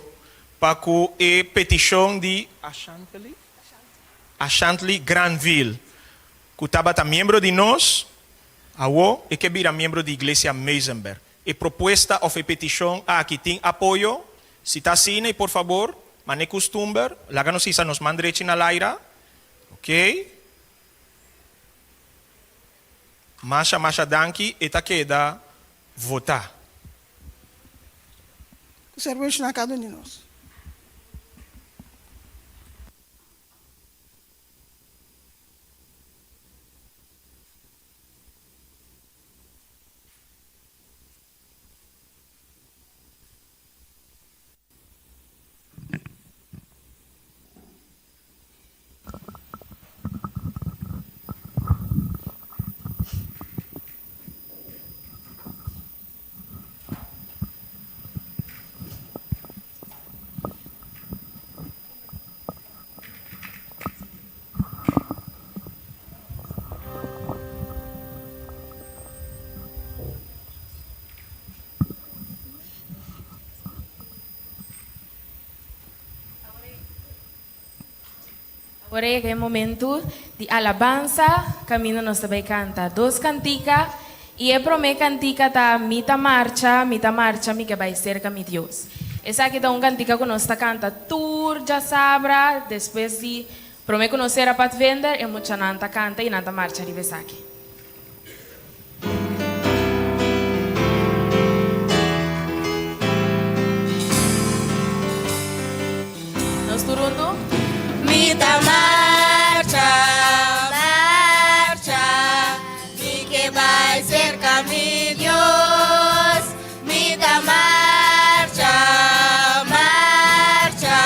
pa ku e petishon di Ashantly, Ashantly Granville, ku tabata miembro di nos, awo e ke bira miembro di iglesia Muizenberg. E propuesta òf e petishon aki tin apoyo? Si ta asina y por fabor, mane custumber, laga nos hisa nos man drechi na laira. Ok. Masha masha danki, e ta keda vota. Ku ser benshoná kada un di nos. Awor a yega e momento di alabansa kaminda nos ta bai kanta dos kantika i e promé kantika ta Mi ta marcha, mi ta marcha, mi ke bai serka mi Dios. Esaki ta un kantika ku nos ta kanta tur djasabra despues di promé ku nos sera Padvinder e muchanan ta kanta i nan ta marcha riba esaki. Nos tur huntu. Mi ta marcha, marcha, mi ke bai serka mi Dios. Mi ta marcha, marcha,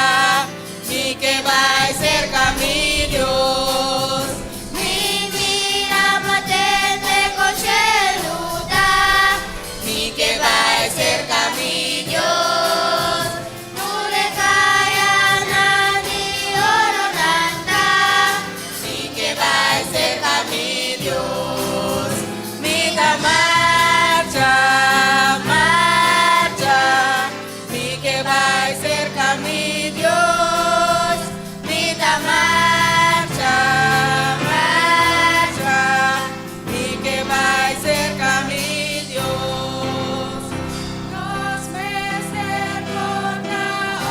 mi ke bai serka mi Dios. Mi mira pa tende kon shelu ta, mi ke bai serka mi Dios. Tur e kayanan di oro nan ta, mi ke bai serka mi Dios. Mi ta marcha, marcha, mi ke bai serka mi Dios. Mi ta marcha, marcha, mi ke bai serka mi Dios. Nos mester konta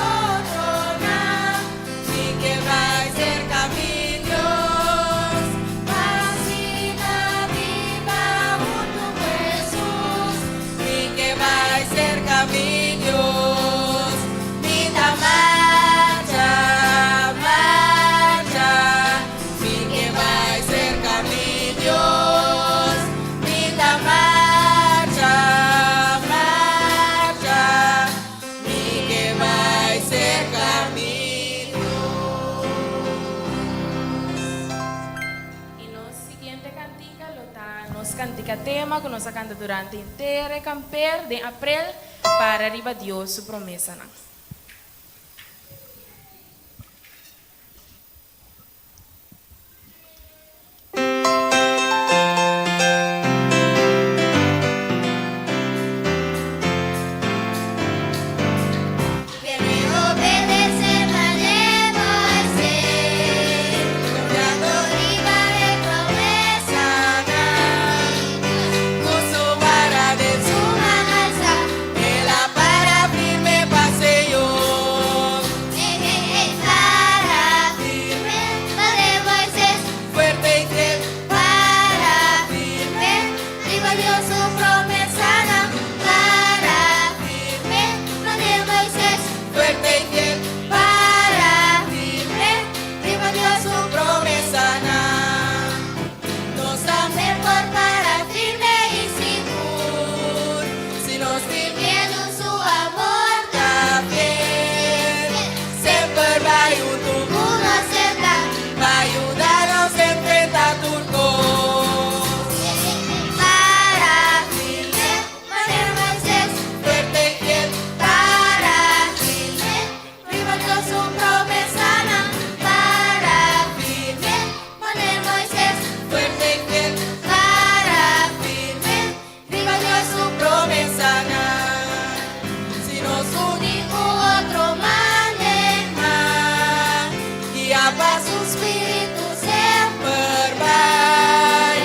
otronan, mi ke bai serka mi Dios. Pa asina biba huntu ku Hesus, mi ke bai serka mi Dios. Mi ta marcha, marcha, mi ke bai serka mi Dios. Mi ta marcha, marcha, mi ke bai serka mi Dios. I nos siguiente kantika lo ta nos kantika tema ku nos a kanta durante henter e kamper den aprel, Para riba Dios su promesanan. Kere obedesé manera Moisés, konfiando riba e promesanan. Ku su bara den su man alsá, el a para firme pa Señor. Hey, hey, hey, para firme, manera Moisés, Fuerte i fiel, para firme, riba Dios su promesanan. Para firme, manera Moisés, fuerte i fiel, para firme, riba Dios su promesanan. Nos tambe por para firme i sigur, si nos tin miedu su amor ta fiel, semper bai huntu ku nos e ta, pa yuda nos enfrentá tur kos. Para firme, manera Moisés, Fuerte i fiel, para firme, riba Dios su promesanan. Para firme, manera Moisés, fuerte i fiel, para firme, riba Dios su promesanan. Si nos uni Ningún otro manehá, guiá pa su spiritu semper bai,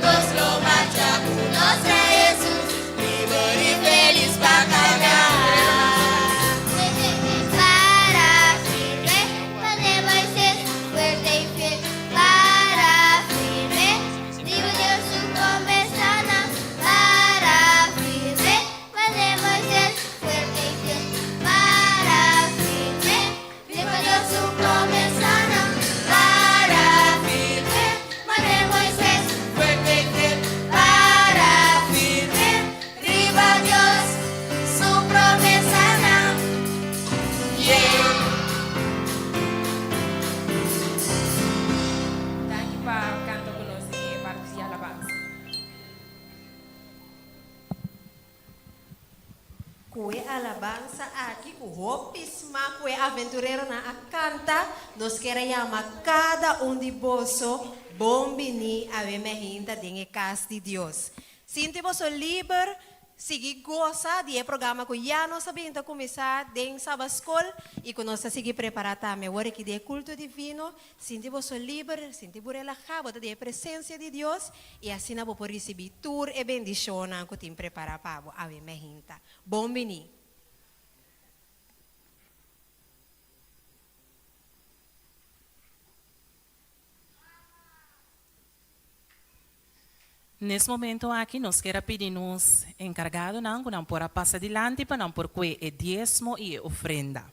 nos lo marcha ku nos Rei Hesus, liber i felis pa kana. Ku e alabansa aki ku hopi smak ku e aventureronan a kanta, nos kier a yama kada un di boso bon biní awe mehinta den e kas di Dios. Sinti boso liber Sigui gosa di e programa ku ya nos a bin ta kuminsá den Saba Skol i ku nos ta sigui prepará tambe awor aki di e kulto divino. Sinti boso liber, sinti bo relahá, bo ta den e presensia di Dios i asina bo por risibí tur e bendishonnan ku tin prepará pa bo awe mehinta. Bon biní! Nes momento aki nos kier a pidi nos enkargadonan ku nan por a pasa dilanti pa nan por kue e diesmo i e ofrenda.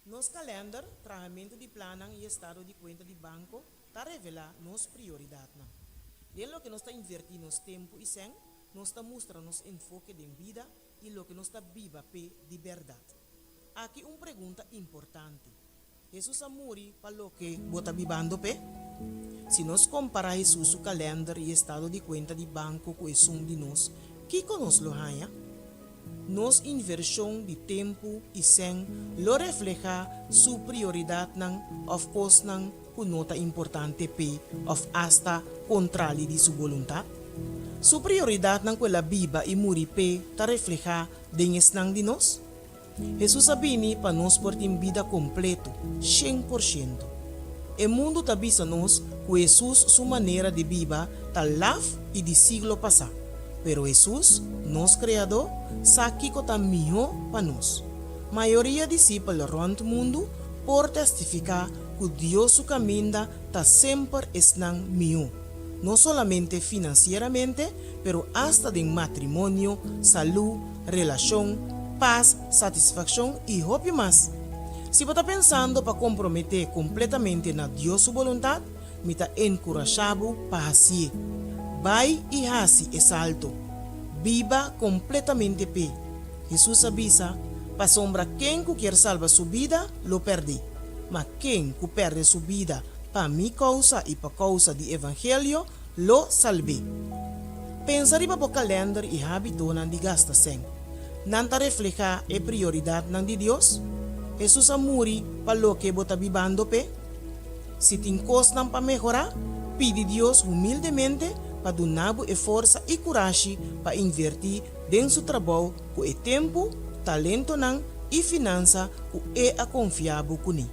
Nos kalènder, trahamentu di plannan i estado di kuenta di banko ta revelá nos prioridatnan. Den loke nos ta invertí nos tempu i sèn, nos ta mustra nos enfoke den bida i loke nos ta biba p'e di bèrdat. Aki un pregunta importante, Hesus a muri pa loke bo ta bibando p'e? Si nos kompará Hesus su kalènder i estado di kuenta di banko ku esun di nos, kiko nos lo haña? Nos invershon di tempu i sèn lo reflehá su prioridatnan òf kosnan ku no ta importante p'e òf asta kontrali di su boluntat? Su prioridatnan ku el a biba i muri p'e ta reflehá den esnan di nos? Hesus a bini pa nos por tin bida kompleto, 100%. E mundu ta bisa nos ku Hesus su manera di biba ta laf i di siglo pasá. Pero Hesus, nos Kreadó, sa kiko ta mihó pa nos. Mayoria disipel rònt mundu por testifiká ku Dios su kaminda ta semper esnan mihó, no solamente finansieramente, pero asta den matrimonio, salú, relashon, pas, satisfakshon i hopi mas. Si bo ta pensando pa komprometé kompletamente na Dios su boluntat, mi ta enkurashá bo pa hasié. Bai i hasi e salto. Biba kompletamente p'e. Hesus a bisa, Pasobra ken ku kier salba su bida, lo pèrd'é, ma ken ku pèrdè su bida pa mi kousa i pa kousa di evangelio, lo salb'é. Pensa riba bo kalènder i hábitonan di gasta sèn. Nan ta reflehá e prioridatnan di Dios? Hesus a muri pa loke bo ta bibando p'e? Si tin kosnan pa mehorá, pidi Dios humildemente pa duna bo e forsa i kurashi pa invertí den su trabou ku e tempu, talentonan i finansa ku e a konfia bo kuné.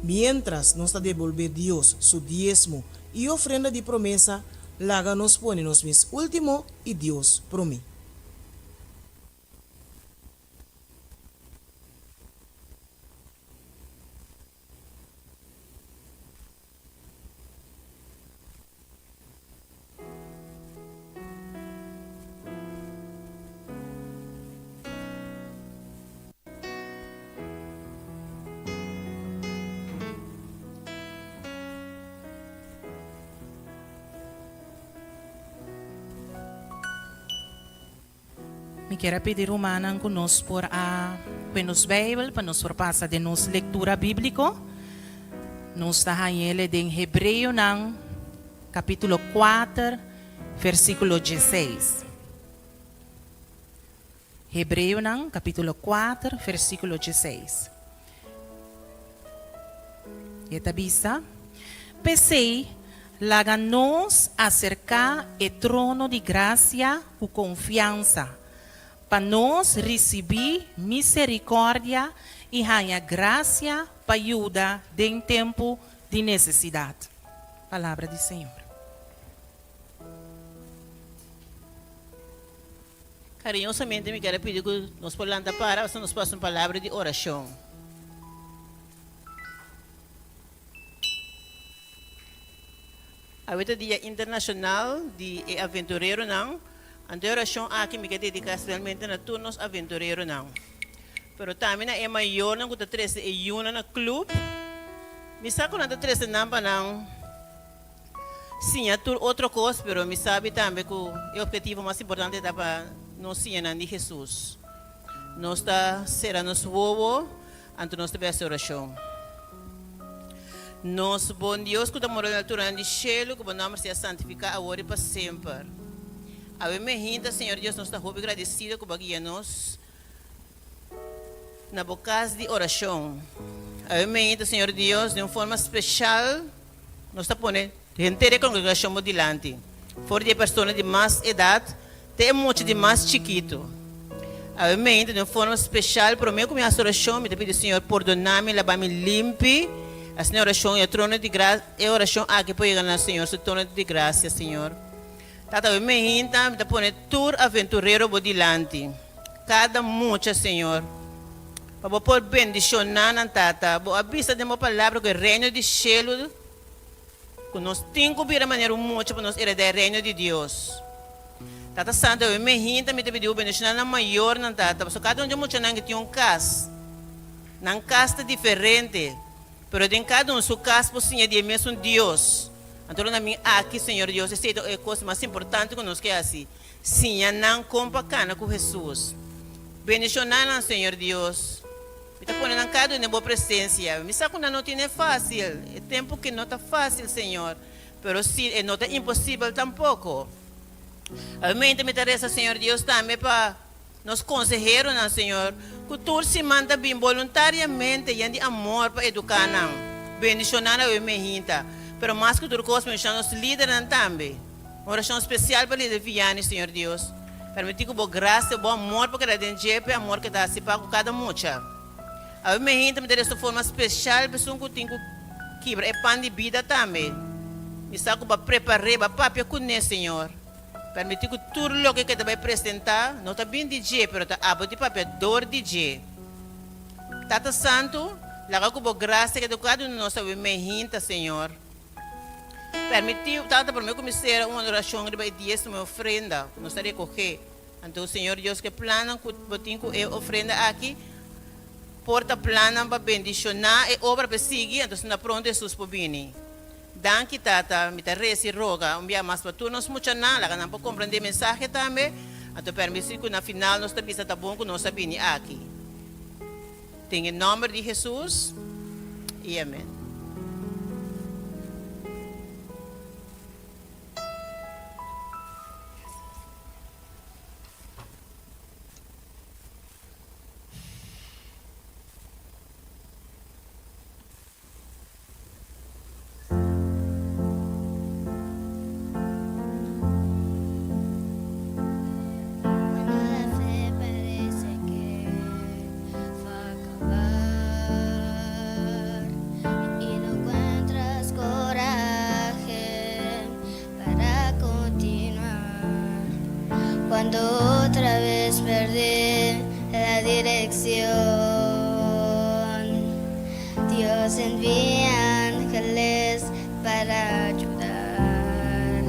Miéntras nos ta debolbé Dios su diesmo I ofrenda di promesa, laga nos pone nos mes último i Dios promé. Mi kier a pidi rumannan ku nos por a kue nos Beibel pa nos por pasa den nos lektura bíbliko. Nos ta hañ'el den Hebreonan kapítulo kuater versíkulo dieseis. Hebreonan kapítulo kuater versíkulo dieseis. E ta bisa, P'esei, laga nos aserká e trono di grasia ku konfiansa, pa nos risibí miserikòrdia i haña grasia pa yuda den tempu di nesesidat. Palabra di Señor. Cariñosamente mi ker a pidi cu nos por lanta para pasobra nos por haci un palabra di oracion. Awe ta dia internacional di e aventureronan, anto e oracion aki mi ke dedica specialmente na tur nos aventureronan, pero tambe na e mayornan cu ta trece e yunan na club. Mi sa cu nan ta trece nan pa nan. Siña tur otro kos, pero mi sabi tambe ku e ophetivo mas importante ta pa nos siña nan di Hesus. Nos ta sera nos wowo, anto nos ta bai hasi orashon. Nos bon Dios ku ta mora den alturanan di shelu, ku bo nòmber sea santifiká awor i pa semper. Awe mehinta, Señor Dios, nos ta hopi gradesido ku bo a guia nos na bo kas di orashon. Awe mehinta, Señor Dios, den un forma speshal nos ta pone henter e kongregashon bo dilanti, for di e persona di mas edat te e mucha di mas chikitu. Awe meinta den un forma speshal, promé ku mi hasi orashon, mi ta pidi Señor pordoná mi, laba mi limpi. Asina e orashon i e trono di gra, e orashon aki por yega na Señor su trono di grasia, Señor. Tata, awe meinta mi ta pone tur aventurero bo dilanti, kada mucha, Señor, pa bo por bendishoná nan, Tata. Bo a bisa den bo palabra ku e reino di shelu, Ku nos tin ku bira manera un mucha pa nos heredá e reino di Dios. Tata Santu, awe mehinta mi ta pidi bo bendishoná nan mayornan, Tata, pasobra kada un di e muchanan ki tin un kas. Nan kas ta diferente, pero den kada un su kas por siña di e mesun Dios. Anto lo na bin aki, Señor Dios, esei ta e kos mas importante ku nos ke hasi, siña nan kon pa kana ku Hesus. Bendishoná nan, Señor Dios. Mi ta pone nan kada un den bo presensia. Mi sa ku nan no tine fásil. E tempu ke no ta fásil, Señor, pero si e no ta imposibel tampoko. Awemente mi ta resa, Señor Dios, tambe pa nos konseheronan, Señor, ku tur siman ta bin boluntariamente yen di amor pa eduká nan. Bendishoná nan awe mehinta. Pero mas ku tur kos, bendishoná nos lidernan tambe. Un orashon spesial pa lider Vianney, Señor Dios. Permití ku bo grasia, bo amor por keda den dje, p'e amor ke ta hasi pa ku kada mucha. Awe mehinta mi ta resa un forma spesial pa esun ku tin ku kibra e pan di bida tambe. Mi sa ku bo a prepar'é, bo a papia kuné, Señor. Permití ku tur loke ke ta bai presentá no ta bin di dje, pero ta abo di papia dor di dje. Tata Santu, laga ku bo grasia keda ku kada un di nos awe mehinta, Señor. Permití, Tata, promé ku mi sera un orashon riba e diesmo, e ofrenda ku nos ta rekogé. Anto, Señor Dios, ku e plannan ku Bo tin ku e ofrenda aki por ta plannan pa bendishoná e obra pa e sigui, anto asina pronto Hesus por bini. Danki, Tata, mi ta resa i roga un bia mas pa tur nos muchanan, laga nan por komprendé e mensahe tambe, anto permisí ku na final nos ta bisa ta bon ku nos a bini aki. Den e nòmber di Hesus, i amen. Cuando la fe parece que va a acabar y no encuentras coraje para continuar. Cuando otra vez perdí la dirección, Dios envía ángeles para ayudar.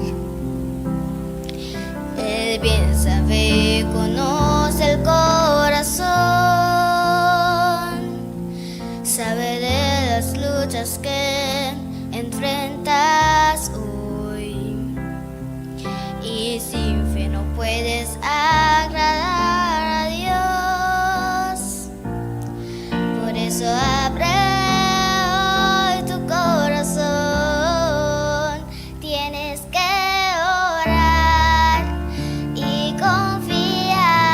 Él bien sabe y conoce el corazón, sabe de las luchas que enfrentas hoy. Y sin fe no puedes agradar a Dios. Por eso abre hoy tu corazón. Tienes que orar y confiar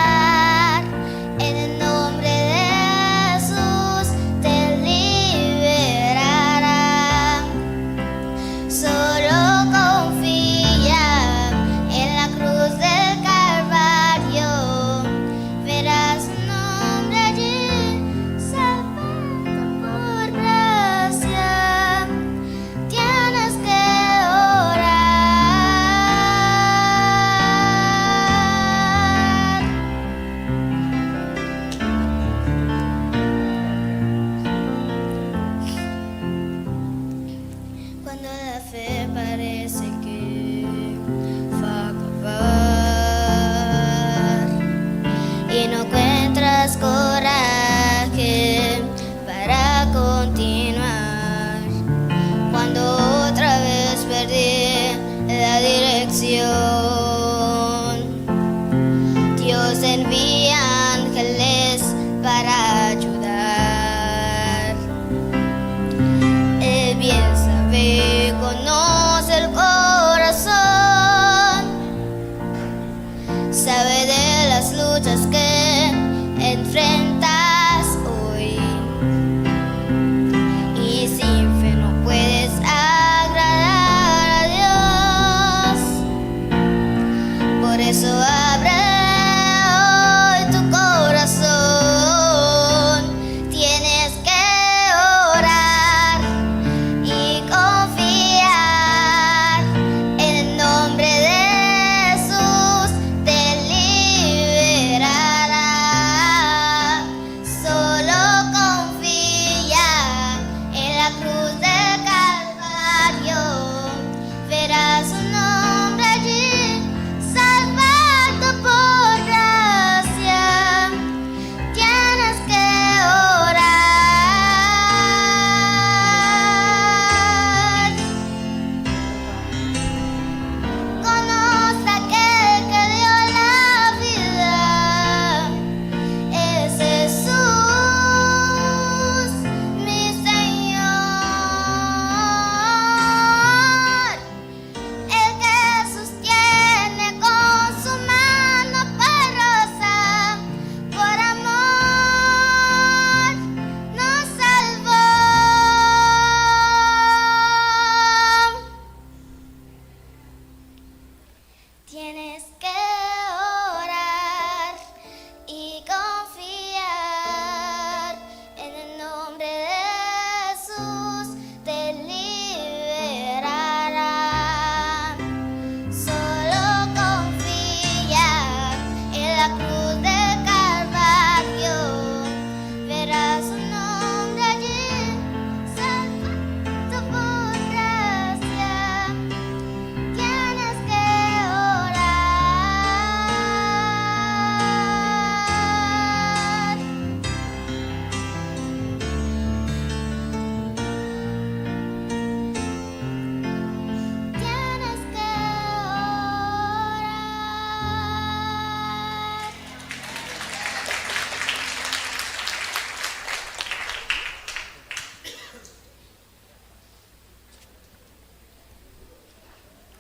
en el nombre de Jesús te liberará. Solo confía en la cruz del Calvario, verás su nombre allí salvado.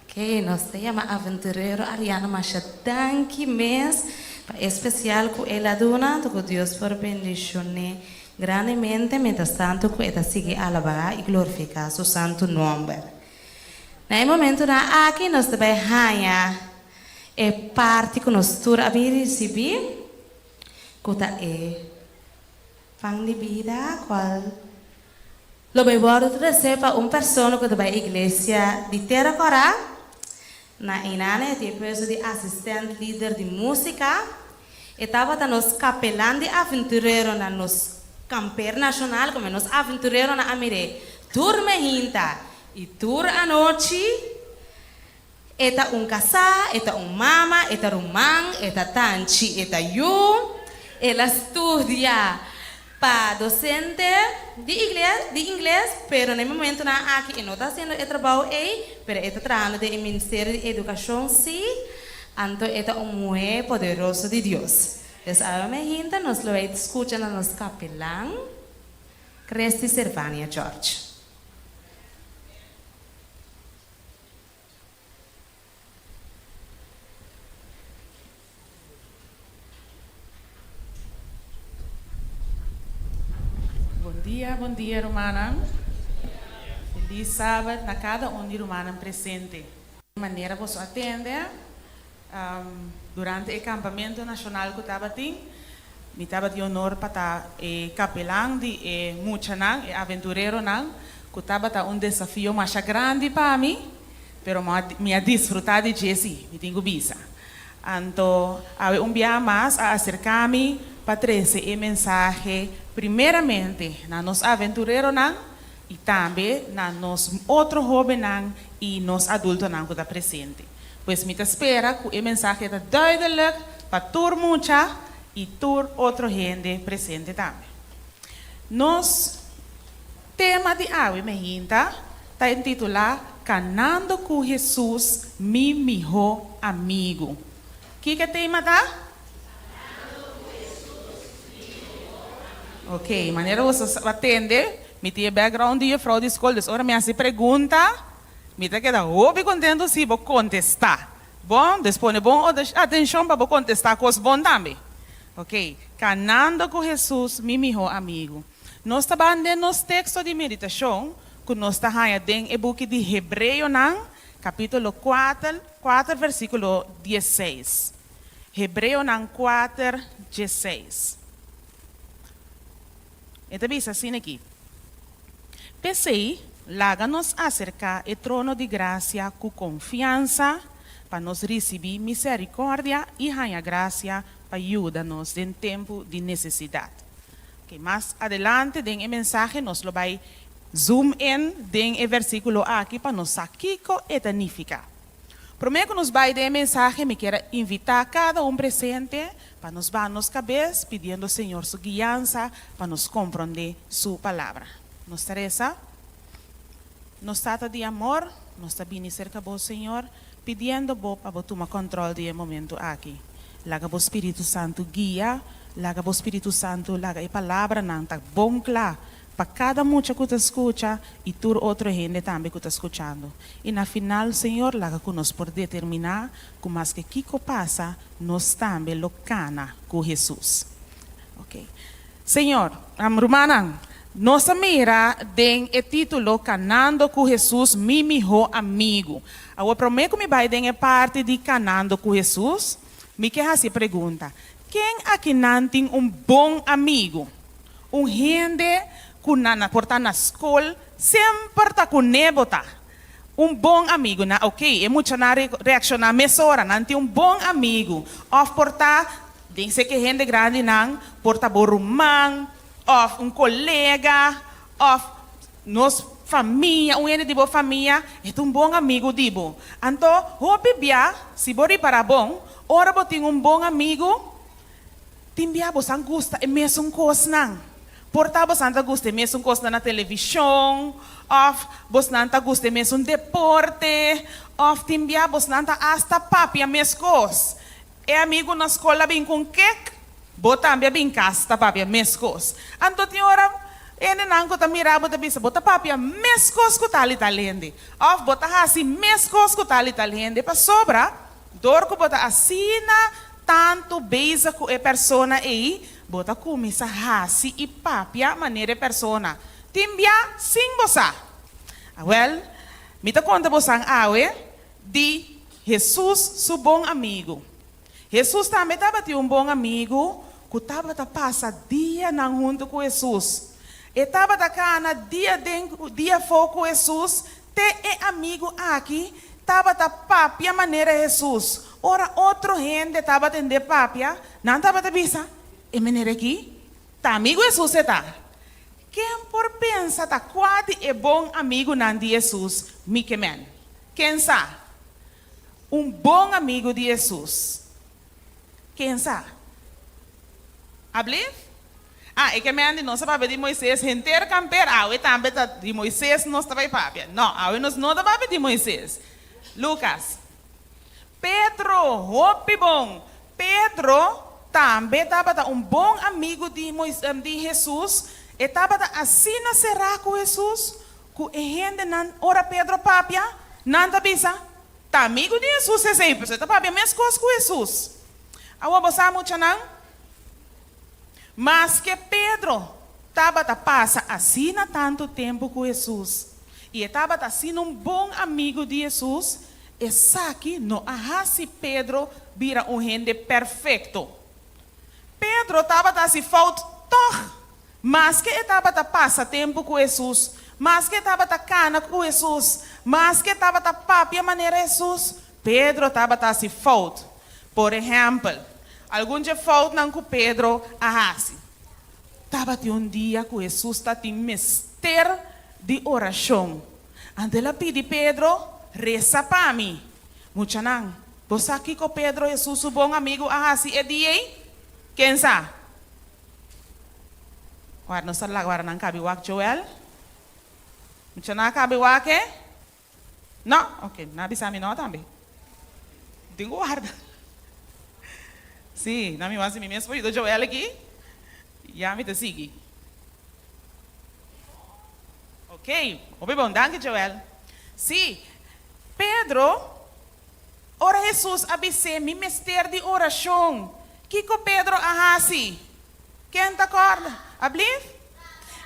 Ok, nos ta yama aventurero Ariana masha danki mes pa e spesial ku el a duna, anto ku Dios por bendishon'é grandemente mientras tanto ku e ta sigui alabá i glorifiká su santu nòmber. Na e momentunan aki nos ta bai haña e parti ku nos tur a bin risibí, ku ta e Pan di bida, cual lo bay wordo trece pa un persona cu ta bay iglesia di Tera Cora. Na eynana e tin e puesto di asistent lider di musica. E tabata nos capelan di aventurero na nos camper nacional, como nos aventureronan a mir'é tur mehinta y tur anochi. E ta un kasá, e ta un mama, e ta ruman, e ta tanchi, e ta yu. El a studia pa dosente di igles, di ingles, pero na e momentunan aki e no ta hasiendo e trabou ei, pero e ta trahando den e Ministerio di Edukashon sí. Anto e ta un muhé poderoso di Dios. Des awe mehinta nos lo ei skucha na nos kapelan, Christy Servania George. Bon dia, bon dia rumannan. Feliz Sabat na kada un di rumannan presente. Manera boso a tende durante e kampamento nashonal ku tabatin, mi tabatin honor pa ta e kapelan di e muchanan, e aventureronan, ku tabata un desafio masha grandi pa mi, pero mi a disfrutá di dje sí, mi tin ku bisa. Anto awe un biaha mas a aserká mi pa trese e mensahe primeramente na nos aventureronan i tambe na nos otro hóbennan i nos adultonan ku ta presente. Pues mi ta spera ku e mensahe ta duidelijk pa tur mucha i tur otro hende presente tambe. Nos tema di awe meinta ta intitulá Kanando ku Hesus, Mi Mihó Amigu. Kiko e tema ta? Ok, manera boso a tende, mi tin e background di juffrouw di skol, dus ora mi hasi pregunta, Mi ta keda hopi kontentu si bo kontestá. Bon, dus pone bon atenshon pa bo kontestá kos bon tambe. Ok, Kanando ku Hesus, mi mihó amigu. Nos ta ban den nos teksto di meditashon ku nos ta haña den e buki di Hebreonan, kapítulo kuater, kuater versíkulo diesseis. Hebreonan kuater, diesseis. E ta bisa asina aki, P'esei, laga nos aserká e trono di grasia ku konfiansa pa nos risibí miserikòrdia i haña grasia pa yuda nos den tempu di nesesidat. Oke, mas adelante den e mensahe nos lo bai zoom in den e versíkulo aki pa nos sa kiko e ta nifiká. Promé ku nos bai den e mensahe mi kier a invitá kada un presente pa nos baha nos kabes pidiendo Señor su guiansa pa nos komprondé su palabra. Nos ta resa, Nos Tata di amor, nos ta bini serka bo, Señor, pidiendo bo pa bo tuma kòntròl di e momentu aki. Laga bo Spiritu Santu guia, laga bo Spiritu Santu laga e palabranan ta bon kla Pa kada mucha ku ta skucha i tur otro hende tambe ku ta skuchando. I na final, Señor, laga ku nos por determiná ku maske kiko pasa, nos tambe lo kana ku Hesus. Ok. Señor, rumannan, nos a mira den e título Kanando ku Hesus, Mi Mihó Amigu. Awor, promé ku mi bai den e parti di Kanando ku Hesus, mi ke hasi e pregunta, Ken akinan tin un bon amigu? Un hende ku nan a por ta na skol semper ta kuné bo ta un bon amigu. Na ok, e muchanan a reakshoná mesora, nan tin un bon amigu. Òf por ta den seke hende grandinan, por ta bo ruman òf un kolega òf nos famia, un hende di bo famia, e ta un bon amigu di bo. Anto hopi bia, si bo ripará bon, ora bo tin un bon amigu, Tin bia bosan gusta e mesun kosnan. Por ta bosan ta gusta e mesun kosnan na televishon, òf bosnan ta gusta e mesun deporte, òf tin bia bosnan ta asta papia meskos. E amigu na skol a bin ku un kek, bo tambe a bin kas ta papia meskos. Anto tin ora Hendenan ku ta mira bo ta bisa, Bo ta papia meskos ku tal i tal hende. Òf bo ta hasi meskos ku tal i tal hende pasobra dor ku bo ta asina tantu bezig ku e persona ei, bo ta kuminsá hasi i papia manera e persona. Tin bia sin bo sa. Awèl, mi ta konta bosan awe di Hesus su bon amigu. Hesus tambe tabatin un bon amigu ku tabata pasa dianan huntu ku Hesus. E tabata kana dia den dia afó ku Hesus te e amigu aki tabata papia manera Hesus. Ora otro hende tabatend'é papia, nan tabata bisa, E manera aki ta amigu Hesus e ta. Ken por pensa ta kua di e bon amigunan di Hesus mi ke men? Ken sa? Un bon amigu di Hesus. Ken sa? Ablief? Ah, e ke men di nos a papia di Moises henter kamper, awe tambe ta di Moises nos ta bai papia. No, awe nos no ta papia di Moises. Lukas. Pedro, hopi bon! Pedro tambe tabata un bon amigu di di Hesus. E tabata asina será ku Hesus ku e hendenan ora Pedro papia, nan ta bisa, Ta amigu di Hesus esei, pasobra e ta papia meskos ku Hesus. Awor bo sa, muchanan, maske Pedro tabata pasa asina tantu tempu ku Hesus i e tabata asina un bon amigu di Hesus, esaki no a hasi Pedro bira un hende perfekto. Pedro tabata hasi fout tòg. Maske e tabata pasa tempu ku Hesus, maske e tabata kana ku Hesus, maske e tabata papia manera Hesus, Pedro tabata hasi fout. Por ehèmpel, algun dje foutnan ku Pedro a hasi. Tabatin un dia ku Hesus tatin mester di orashon. Anto el a pidi Pedro, Resa pa mi. Muchanan, bo sa kiko Pedro, Hesus su bon amigu, a hasi e dia ei? Ken sa? Wak nos ta laga wara nan kabi wak Joel. Mucha nan a kabi wak e? No? Ok, nan a bisa mi no tambe. Tin ku warda. Si, nan mi wak si mi mes por yuda Joel aki, ya mi ta sigui. Ok, hopi bon, danki Joel. Si, Pedro, ora Hesus a bis'é mi mester di orashon, kiko Pedro a hasi? Ken ta kòrda? Ablief?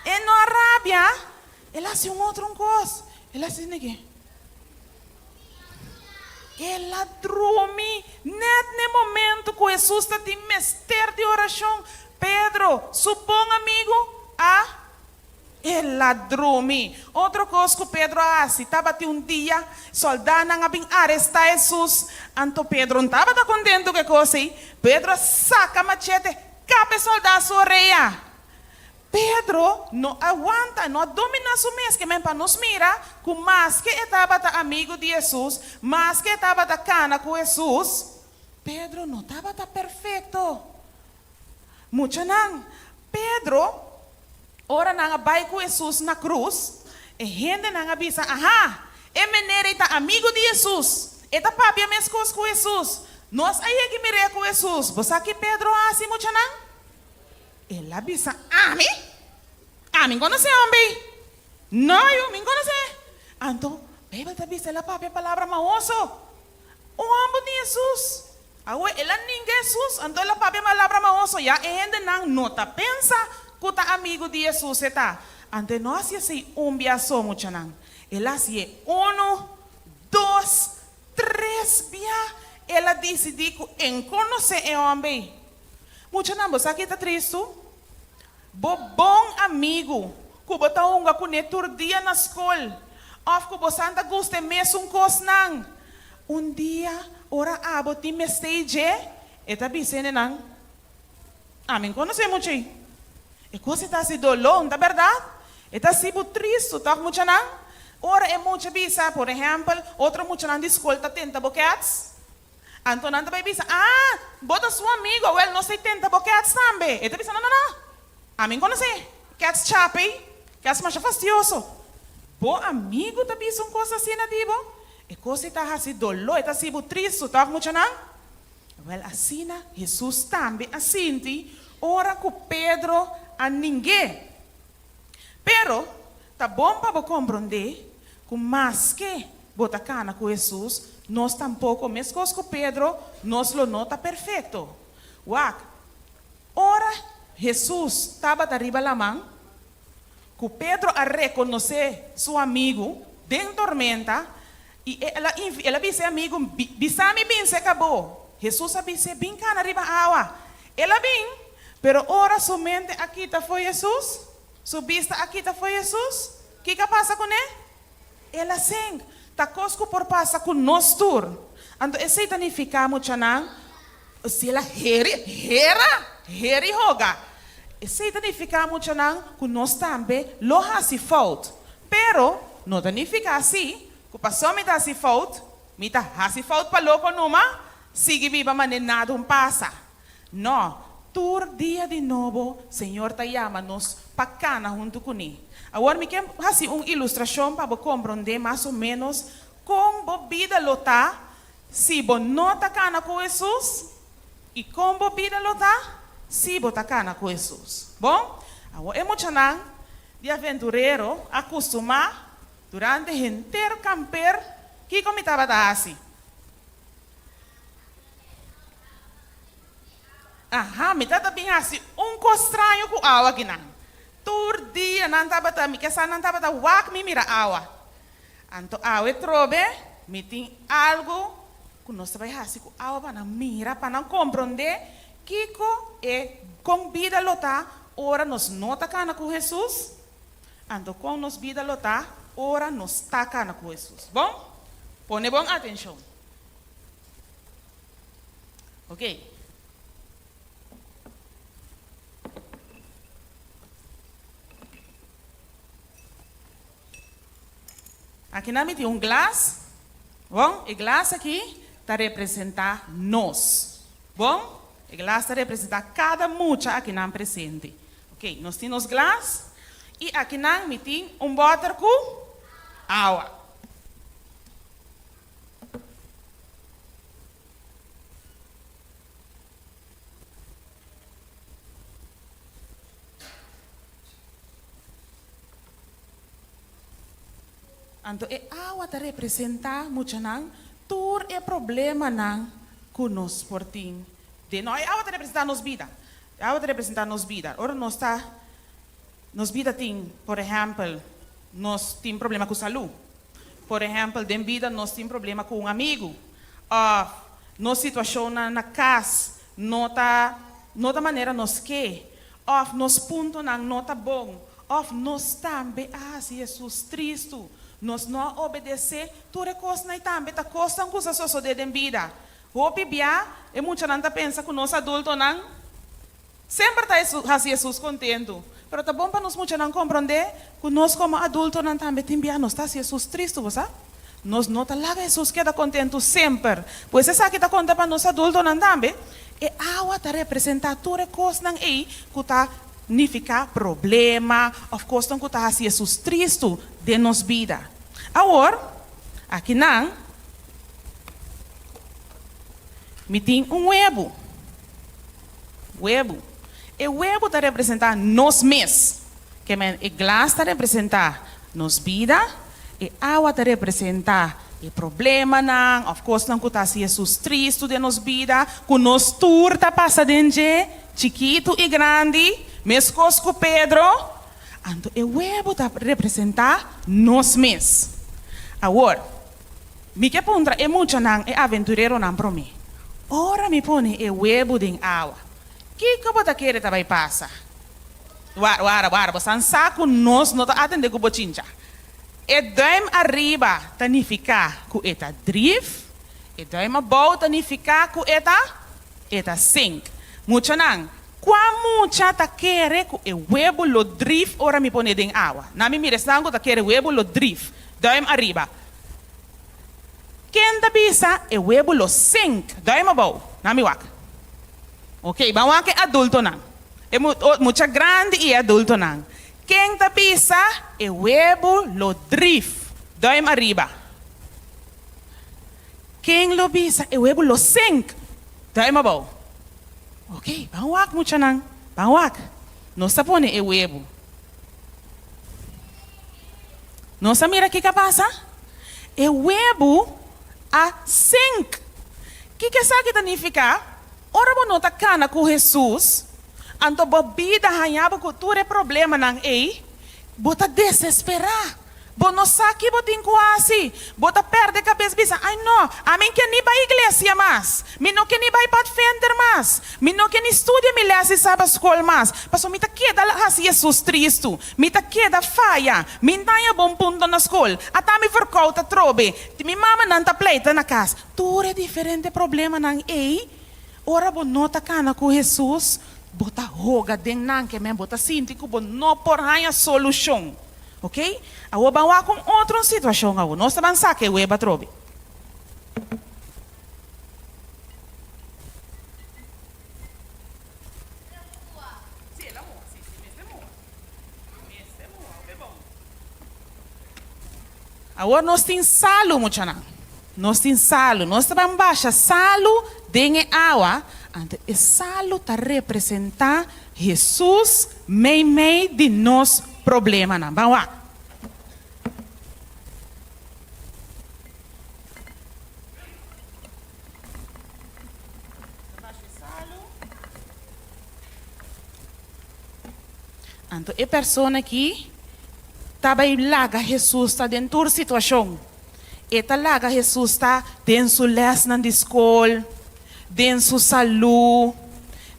E no a rabia, el a hasi un otro un kos. El a hasi niki? El a drumi nèt n'e momentu ku Hesus ta tin mester di orashon. Pedro, su bon amigu, a El a drumi. Otro kos ku Pedro a hasi, tabatin un dia sòldánan a bin arestá Hesus. Anto Pedro no tabata kontentu ku e kos ei. Pedro a saka machete, kap e sòldá su orea. Pedro no a wanta, no a dominá su mes. Ke men pa nos mira ku maske e tabata amigu di Hesus, maske e tabata kana ku Hesus, Pedro no tabata perfekto. Muchanan, Pedro, ora nan a bai ku Hesus na krus, e hendenan a bisa, Aha, e mener ei ta amigu di Hesus, e ta papia meskos ku Hesus. Nos a yega i mir'é ku Hesus. Bo sa ki Pedro a hasi, muchanan? El a bisa, Ami? Ami konosé e hòmber ei? No, yu, mi konosé. Anto, Beibel ta bisa el a papia palabra mahoso. Un hòmber di Hesus. Awe el a ninga Hesus, anto el a papia palabra mahoso. Ya e hendenan no ta pensa ku ta amigu di Hesus e ta. Anto e no hasi esei un bia so, muchanan. El a hasié unu, dos, tres bia. El a disidí ku e n konosé e hòmber ei. Muchanan, bo sa ki ta tristu? Bo bon amigu ku bo ta hunga kuné tur dia na skol òf ku bo san ta gusta e mesun kosnan. Un dia ora abo tin mester i dje, e ta bisa hendenan, Ami n konosé mucha ei. E kos ei ta hasi doló, n ta bèrdat? E ta hasi bo tristu, tòg muchanan? Ora e mucha bisa, por ehèmpel, otro muchanan di skol ta tenta bo kèts. Anto nan ta bai bisa, Ah, bo ta su amigo, awel nos ta tenta bo kèts tambe. E ta bisa, No, no, no, ami n konosé kèts chape ei, kèts masha fastioso. Bo amigu ta bisa un kos asina di bo? E kos ei ta hasi doló, e ta hasi bo tristu, tòg muchanan? Awel asina Hesus tambe a sinti ora ku Pedro a ning'é. Pero, ta bon pa bo komprondé ku maske bo ta kana ku Hesus, nos tampoko, meskos ku Pedro, nos lo no ta perfekto. Wak, ora Hesus tabata riba laman, ku Pedro a rekonosé su amigu den tormenta, i el a el a bisa e amigu, Bisa mi bin serka bo. Hesus a bis'é, Bin kana riba awa. El a bin, pero ora su mente a kita fo'i Hesus, su bista a kita fo'i Hesus, kiko a pasa kuné? El a sink. Ta kos ku por pasa ku nos tur. Anto esei ta nifiká, muchanan, si el a heri, hera, heri hoga. Esei ta nifiká, muchanan, ku nos tambe lo hasi fout. Pero, no ta nifiká sí ku pasobra mi ta hasi fout, mi ta hasi fout pa loko numa, sigui biba manera nada un pasa. No, tur dia di nobo Señor ta yama nos pa kana huntu kuné. Awor mi ke hasi un ilustrashon pa bo komprondé mas o ménos kon bo bida lo ta si bo no ta kana ku Hesus i kon bo bida lo ta si bo ta kana ku Hesus. Bon, awor e muchanan di aventurero a kustumá durante henter kamper kiko mi tabata hasi. Aha, mi tabata bin hasi un kos straño ku awa kinan. Tur dia nan tabata, mi ke sa nan tabata wak mi mira awa. Anto awe trobe mi tin algu ku nos ta bai hasi ku awa pa nan mira, pa nan komprondé kiko e kon bida lo ta ora nos no ta kana ku Hesus, anto kon nos bida lo ta ora nos ta kana ku Hesus. Bon? Pone bon atenshon. Ok. Aki nan mi tin un glas. Bon, e glas aki ta representa nos. Bon, e glas ta representa kada mucha aki nan presente. Ok, nos tin nos glas i aki nan mi tin un bòter ku awa. Anto e awa ta representá, muchanan, tur e problemanan ku nos por tin den nos. E awa ta representá nos bida. E awa ta representá nos bida. Ora nos ta, nos bida tin, por ehèmpel, nos tin problema ku salú. Por ehèmpel, den bida nos tin problema ku un amigu òf nos situashonnan na kas no ta no ta manera nos ke òf nos puntonan no ta bon òf nos tambe a hasi Hesus tristu, nos no a obedesé. Tur e kosnan ei tambe ta kosnan ku sa sosodé den bida. Hopi bia e muchanan ta pensa ku nos adultonan Semper ta hasi Hesus kontentu. Pero ta bon pa nos muchanan komprondé ku nos komo adultonan tambe tin bia nos ta hasi Hesus tristu, bo sa? Nos no ta laga Hesus keda kontentu semper. Pues esaki ta konta pa nos adultonan tambe. E awa ta representá tur e kosnan ei ku ta nifiká problema òf kosnan ku ta hasi Hesus tristu den nos bida. Awor, akinan mi tin un webu. Webu. E webu ta representá nos mes. Ke men e glas ta representá nos bida, e awa ta representá e problemanan òf kosnan ku ta hasi Hesus tristu den nos bida, ku nos tur ta pasa den dje, chikitu i grandi, meskos ku Pedro. Anto e webu ta representá nos mes. Awor. Mi ke puntra e muchanan, e aventureronan promé, Ora mi pone e webu den awa, kiko bo ta kere ta bai pasa? Wara, wara, wara, bo san sa ku nos no ta atendé ku bochincha. E duim ariba ta nifiká ku e ta drif, e duim abou ta nifiká ku e ta, e ta sink. Muchanan, kua mucha ta kere ku e webu lo drif ora mi pone den awa? Na mi mira esnan ku ta kere webu lo drif, duim ariba. Ken ta bisa e webu lo sink duim abou? Na mi wak. Ok, ban wak e adultonan. E mucha grandi i e adultonan. Ken ta bisa e webu lo drif duim ariba? Ken lo bisa e webu lo sink duim abou? Ok, ban wak muchanan, ban wak. Nos ta pone e webu. Nos a mira kiko a pasa? E webu a sink. Kiko esaki ta nifiká? Ora bo no ta kana ku Hesus, anto bo bida haña bo ku tur e problemanan ei, bo ta desesperá. Bo no sa ki bo tin ku hasi. Bo ta pèrdè kabes bisa, Ai no, ami n ke ni bai iglesia mas. Mi no ke ni bai Padventer mas. Mi no ke ni studia mi lès di Saba skol mas, pasobra mi ta keda hasi Hesus tristu. Mi ta keda faya. Mi n ta haña bon punto na skol. Ata mi verkoud atrobe. Mi mamanan ta pleita na kas. Tur e diferente problemanan ei, ora bo no ta kana ku Hesus, bo ta hoga den nan ke men bo ta sinti ku bo no por haña solushon. Ok, awor ban wak un otro un situacion awor. Nos ta ban saca e web atrobe. Awor nos tin salu, muchanan. Nos tin salu. Nos ta ban basha salu den e awa, anto e salu ta representa Hesus meimei di nos problemanan. Ban wak. Anto e persona aki ta bai laga Hesus ta den tur situashon. E ta laga Hesus ta den su lèsnan di skol, den su salú,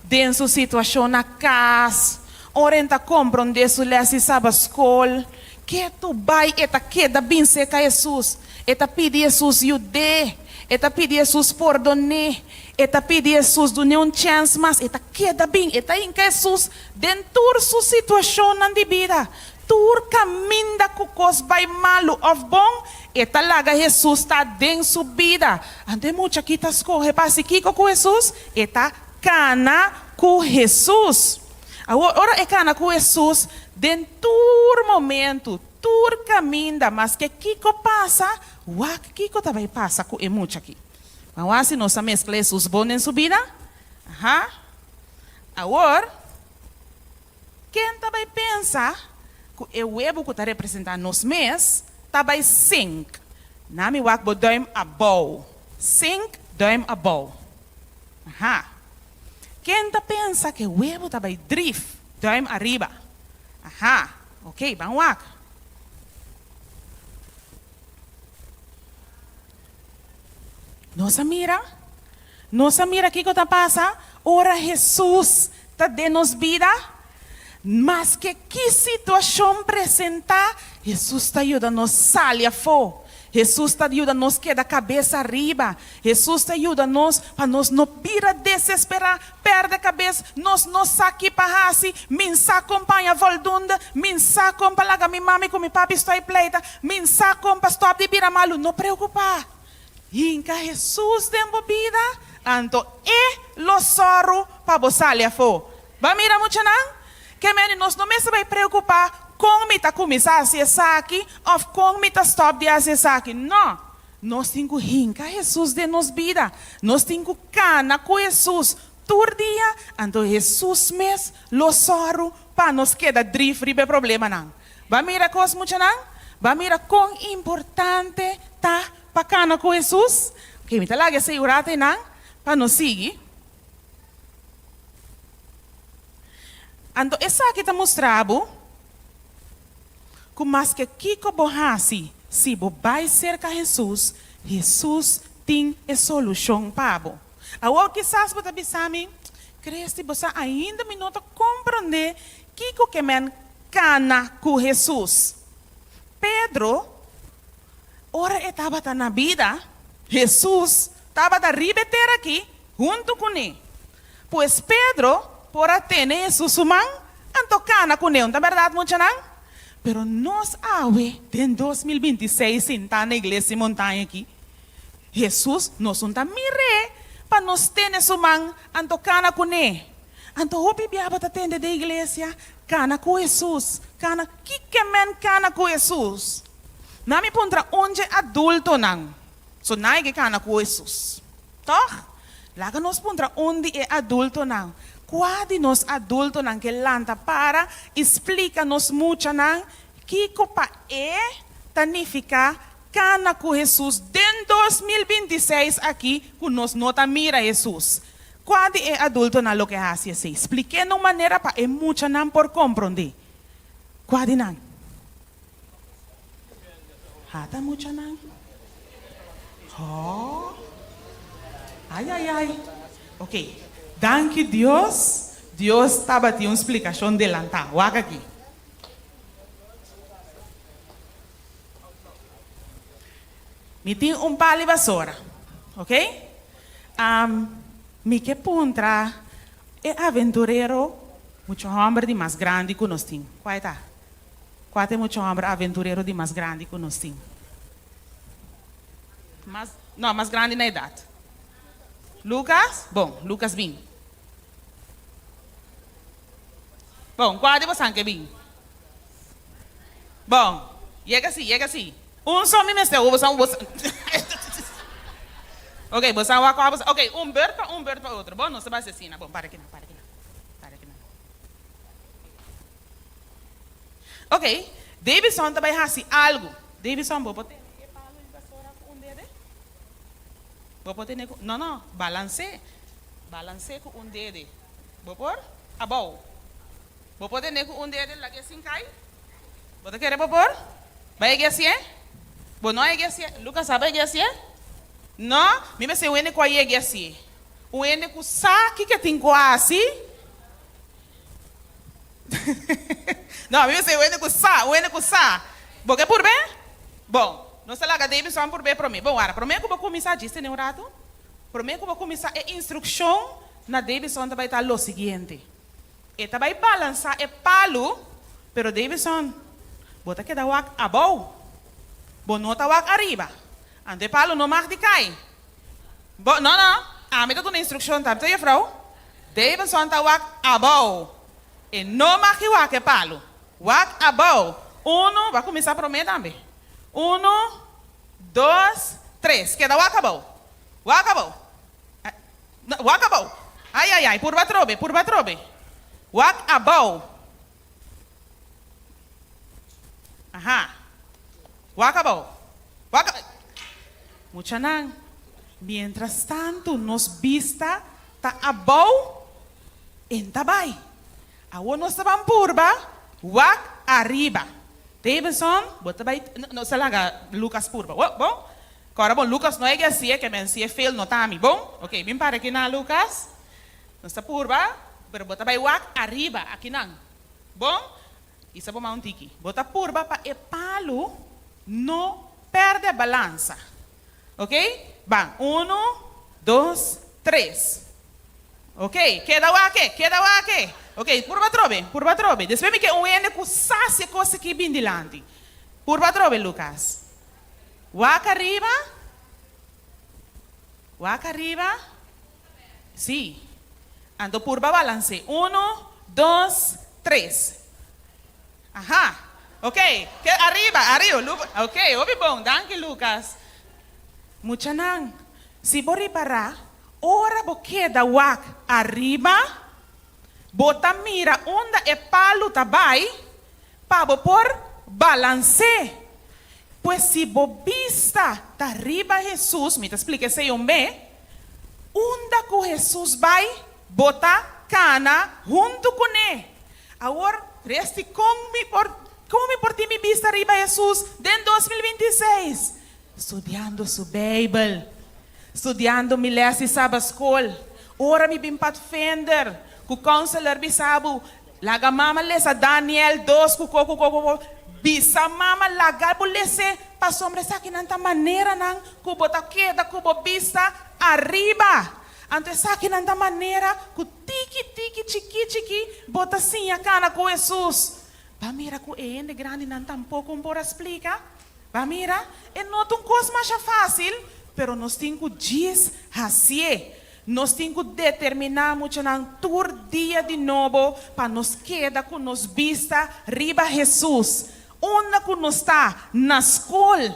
den su situashon na kas, ora e ta komprondé su lès di sabaskol. Ketu bai e ta keda bin serka Hesus. E ta pidi Hesus yud'é. E ta pidi Hesus pordon'é. E ta pidi Hesus dun'é un chèns mas. E ta keda bin. E ta hinka Hesus den tur su situashonnan di bida. Tur kaminda ku kos bai malu òf bon, e ta laga Hesus ta den su bida. Anto e mucha aki ta skohe pa hasi kiko ku Hesus? E ta kana ku Hesus. Awor, ora e kana ku Hesus den tur momentu, tur kaminda, maske kiko pasa, wak kiko ta bai pasa ku e mucha aki. Ban wak si nos a meskla Hesus bon den su bida. Aha. Awor. Ken ta bai pensa ku e webu ku ta representá nos mes ta bai sink? Na mi wak bo duim abou. Sink, duim abou. Aha. Ken ta pensa ku e webu ta bai drif, duim ariba? Aha. Oké, ban wak. Nos a mira? Nos a mira kiko ta pasa ora Hesus ta den nos bida? Maske ki situashon presentá, Hesus ta yuda nos sali afó. Hesus ta yuda nos keda kabes ariba. Hesus ta yuda nos pa nos no bira desesperá, pèrdè kabes, nos no sa ki pa hasi, min sa kon pa haña voldunde, min sa kon pa laga mi mami ku mi papi stòi pleita, min sa kon pa stòp di bira malu. No preokupá. Hinka Hesus den bo bida, anto E lo sòru pa bo sali afó. Ba mira, muchanan, ke meni nos no mester bai preokupá kon mi ta kuminsá hasi esaki òf kon mi ta stòp di hasi esaki. Nò! Nos tin ku hinka Hesus den nos bida. Nos tin ku kana ku Hesus tur dia, anto Hesus mes lo sòru pa nos keda drif riba e problemanan. Ba mira kos, muchanan? Ba mira kon importante ta pa kana ku Hesus? Oke, mi ta laga esei un rato einan pa nos sigui. Anto esaki ta mustra bo ku maske kiko bo hasi, si bo bai serka Hesus, Hesus tin e solushon pa bo. Awor kisas bo ta bisa mi, Christy, bo sa ainda mi no ta komprondé kiko ke men kana ku Hesus. Pedro, ora e tabata na bida, Hesus tabata riba e tera aki huntu kuné. Pues Pedro por a tene Hesus su man anto kana kuné, un ta bèrdat muchanan? Pero nos awe den 2026 sintá na iglesia Montaña aki, Hesus nos un ta mir'é pa nos tene su man anto kana kuné. Anto hopi bia bo ta tende den iglesia, Kana ku Hesus, kana, kiko men kana ku Hesus? Nan mi puntra un dje adultonan, so nan e ke kana ku Hesus, tòg? Laga nos puntra un di e adultonan, kua di nos adultonan ke lanta para i splika nos muchanan kiko pa e. ta nifiká kana ku Hesus den 2026 aki ku nos no ta mira Hesus? Kua di e adultonan lo ke hasi esei? Splik'é na un manera pa e muchanan por komprondé. Kua di nan? Hata muchanan? Hò? Ai ai ai. Ok. Danki Dios, Dios tabatin un splikashon delantá. Wak aki. Mi tin un pali basora. Ok? Mi ke puntra e aventurero mucha hòmber di mas grandi ku nos tin. Kua e ta? Kua ta e mucha hòmber aventurero di mas grandi ku nos tin? Mas, no, mas grandi na edat. Lucas? Bon, Lucas bin. Bon, kua di bosan ke bin? Bon, yega si, yega si. Un so mi mester, bosan, bosan. Ok, bosan wak kua bosan. Ok, un beurt pa un, beurt pa otro. Bon, nos ta bai hasi asina. Bon, para kinan, para kinan, para kinan. Ok, Davidson ta bai hasi algu. Davidson, bo por tene e palu di basora ku un dede? Bo por tene ku, no, no, balans'é. Balans'é ku un dede. Bo por? Abou. Bo por tene ku un dede lag'é sin kai? Bo ta kere bo por? Bai e gesié? Bo no a e gesié? Lucas sa bai e gesié? No? Mi mester un hende ku a yega hasié. Un hende ku sa kiko e tin ku hasi. No, mi mester un hende ku sa, un hende ku sa. Bo ke purb'é? Bon, nos ta laga Davison purb'é promé. Bon, wara, promé ku bo kuminsá, djis tene un ratu. Promé ku bo kuminsá e instrukshon na Davison ta bai ta lo siguiente. E ta bai balansá e palu, pero Davison, bo ta keda wak abou. Bo no ta wak ariba. Anto e palu no mag di kai. Bo, no, no, ami ta duna instrukshon tambe, juffrouw. Davison ta wak abou. E no mag di wak e palu. Wak abou. Unu, bo a kuminsá promé tambe. Unu, dos, tres. Keda wak abou. Wak abou. Wak abou. Ai ai ai, purba atrobe, purba atrobe. Wak abou. Aha. Wak abou. Wak Muchanan, mientras tantu nos bista ta abou, en ta bai. Awor nos ta ban purba wak ariba. Davidson, bo ta bai, nos ta laga Lucas purba. Wo, bon? Kòrda bon, Lucas no e hasié, ke men si e fail no ta ami. Bon? Ok, bin para akinan, Lucas. Nos ta purba, pero bo ta bai wak ariba, akinan. Bon? Isa bo man un tiki. Bo ta purba pa e palu no pèrdè balansa. Ok? Ban, unu, dos, tres. Ok, keda wak e, keda wak e. Ok, purba atrobe, purba atrobe. Despues mi ke un hende ku sa si e kos aki bin dilanti. Purba atrobe, Lucas. Wak ariba, wak ariba, sí. Anto purba balans'é. Uno, dos, tres. Aha, ok, ke ariba, ariba, Lu, ok, hopi bon, danki Lucas. Muchanan, si bo ripará, ora bo keda wak ariba, bo ta mira unda e palu ta bai, Pa bo por balans'é. Pues si bo bista ta riba Hesus, mi ta splika esei un be, unda ku Hesus bai, bo ta kana huntu kuné. Awor, resti kon mi por kon mi por tin mi bista riba Hesus den 2026? Studiando su Beibel, studiando mi lès di Sabaskol, ora mi bin Padvinder ku counselor bisa bo, Laga mama lesa Daniel dos ku ko ku ko ku ko. Bisa mama laga bo les'é pasobra esakinan ta maneranan ku bo ta keda ku bo bista ariba. Anto esakinan ta manera ku tiki tiki chikí chikí bo ta siña kana ku Hesus. Ba mira ku e hende grandinan tampoko un por a splika. Ba mira, e no ta un kos masha fásil, pero nos tin ku djis hasié. Nos tin ku determiná muchanan tur dia di nobo pa nos keda ku nos bista riba Hesus. Unda ku nos ta, na skol,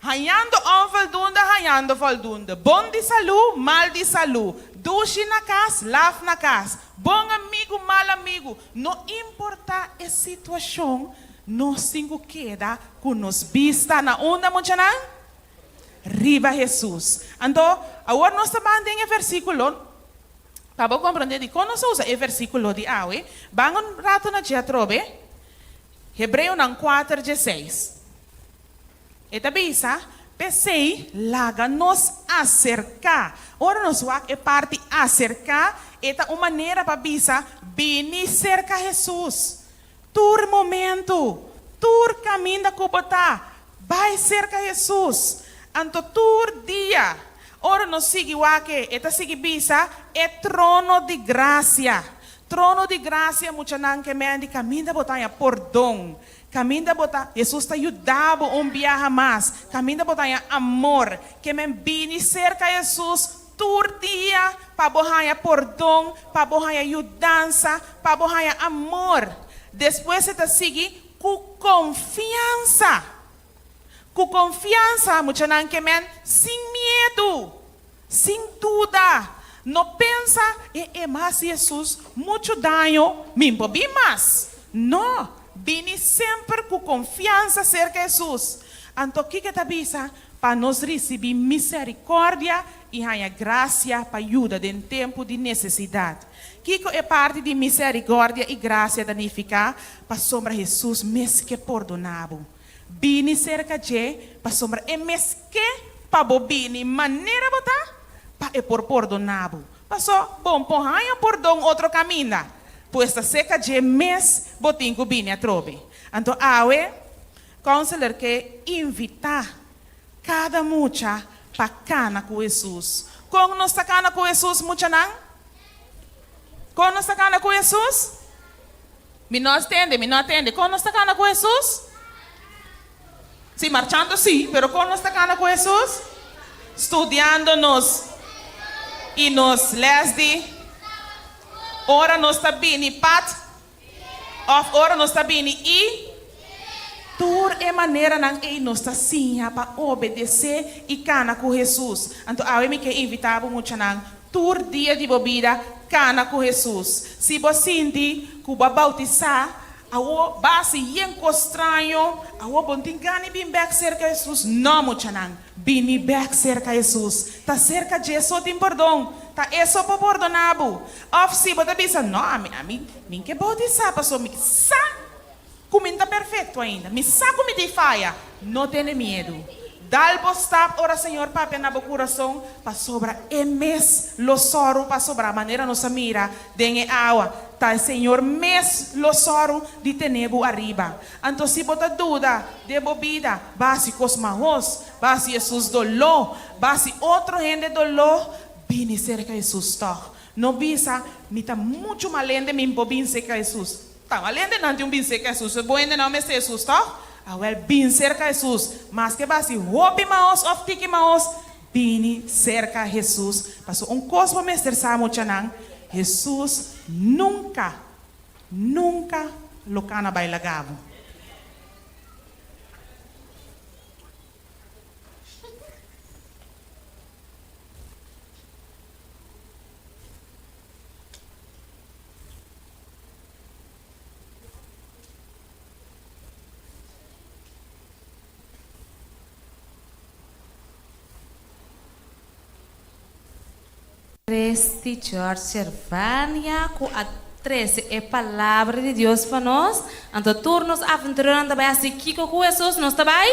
hañando onvoldoende, hañando voldoende, bon di salú, mal di salú, dushi na kas, laf na kas, bon amigu, mal amigu, no importá e situashon, Nos tin ku keda ku nos bista na unda, muchanan? Riba Hesus. Anto, awor nos ta ban den e versíkulo, pa bo komprondé dikon nos a usa e versíkulo di awe, ban un ratu na dje atrobe, Hebreonan kuater dieseis. E ta bisa, P'esei, laga nos aserká. Ora nos wak e parti aserká, e ta un manera pa bisa, Bini serka Hesus. Tur momentu, tur kaminda ku bo ta, bai serka Hesus. Anto tur dia, ora nos sigui wak e, e ta sigui bisa, E trono di grasia. Trono di grasia, muchanan ke men di kaminda bo ta haña pordon, Kaminda bo ta, Hesus ta yuda bo un biaha mas. Kaminda bo ta haña amor. Ke men bini serka Hesus tur dia pa bo haña pordon, pa bo haña yudansa, pa bo haña amor. Despues e ta sigui ku konfiansa. Ku konfiansa, muchanan ke men sin miedu, sin duda. No pensa, E e mas Hesus muchu daño, mi por bin mas. No, bini semper ku konfiansa serka Hesus. Anto kiko e ta bisa? Pa nos risibí miserikòrdia i haña grasia pa yuda den tempu di nesesidat. Kiko e parti di miserikòrdia i grasia ta nifiká? Pasobra Hesus mes ke pordoná bo. Bini serka dje, pasobra e mes ke pa bo bini manera bo ta, pa e por pordoná bo. Pasó, bo no por haña pordon otro kaminda, pues ta serka dje mes bo tin ku bini atrobe. Anto awe, Counselor ke invitá kada mucha pa kana ku Hesus. Kon nos ta kana ku Hesus, muchanan? Kon nos ta kana ku Hesus? Mi no a tende, mi no a tende. Kon nos ta kana ku Hesus? Sí, marchando sí, pero kon nos ta kana ku Hesus? Studiando nos i nos lès di ora nos ta bini pat òf ora nos ta bini i tur e maneranan ei nos ta siña pa obedesé i kana ku Hesus. Anto awe mi ke invitá bo muchanan Tur dia di bo bida, kana ku Hesus. Si bo sinti ku bo a boutisá, awor bo a hasi yen kos straño, awor bo no tin gana di bin bèk serka Hesus. No, muchanan, bini bèk serka Hesus. Ta serka dje so tin pordon. Ta e so por pordoná bo. Òf si bo ta bisa, No, ami, ami, mi ke boutisá pasobra mi sa ku mi no ta perfekto ainda. Mi sa ku mi tin faya. No tene miedu. Dal bo stap ora Señor papia na bo kurason, pasobra E mes lo sòru pasobra manera nos a mira den e awa, ta e Señor mes lo sòru di tene bo ariba. Anto si bo ta duda den bo bida, ba hasi kos mahos, ba hasi Hesus doló, ba hasi otro hende doló, bini serka Hesus tòg. No bisa, Mi ta muchu malende, mi por bin serka Hesus. Ta malende nan tin un bin serka Hesus. E bo hendenan mester Hesus, tòg? Awèl, bin serka Hesus. Maske bo hasi hopi maos òf tiki maos, bini serka Hesus. Pasobra un kos bo mester sa, muchanan, Hesus nunka, nunka lo kana bai laga bo. Christy George Servania ku a trese e palabra di Dios pa nos. Anto tur nos aventureronan ta bai hasi kiko ku Hesus? Nos ta bai?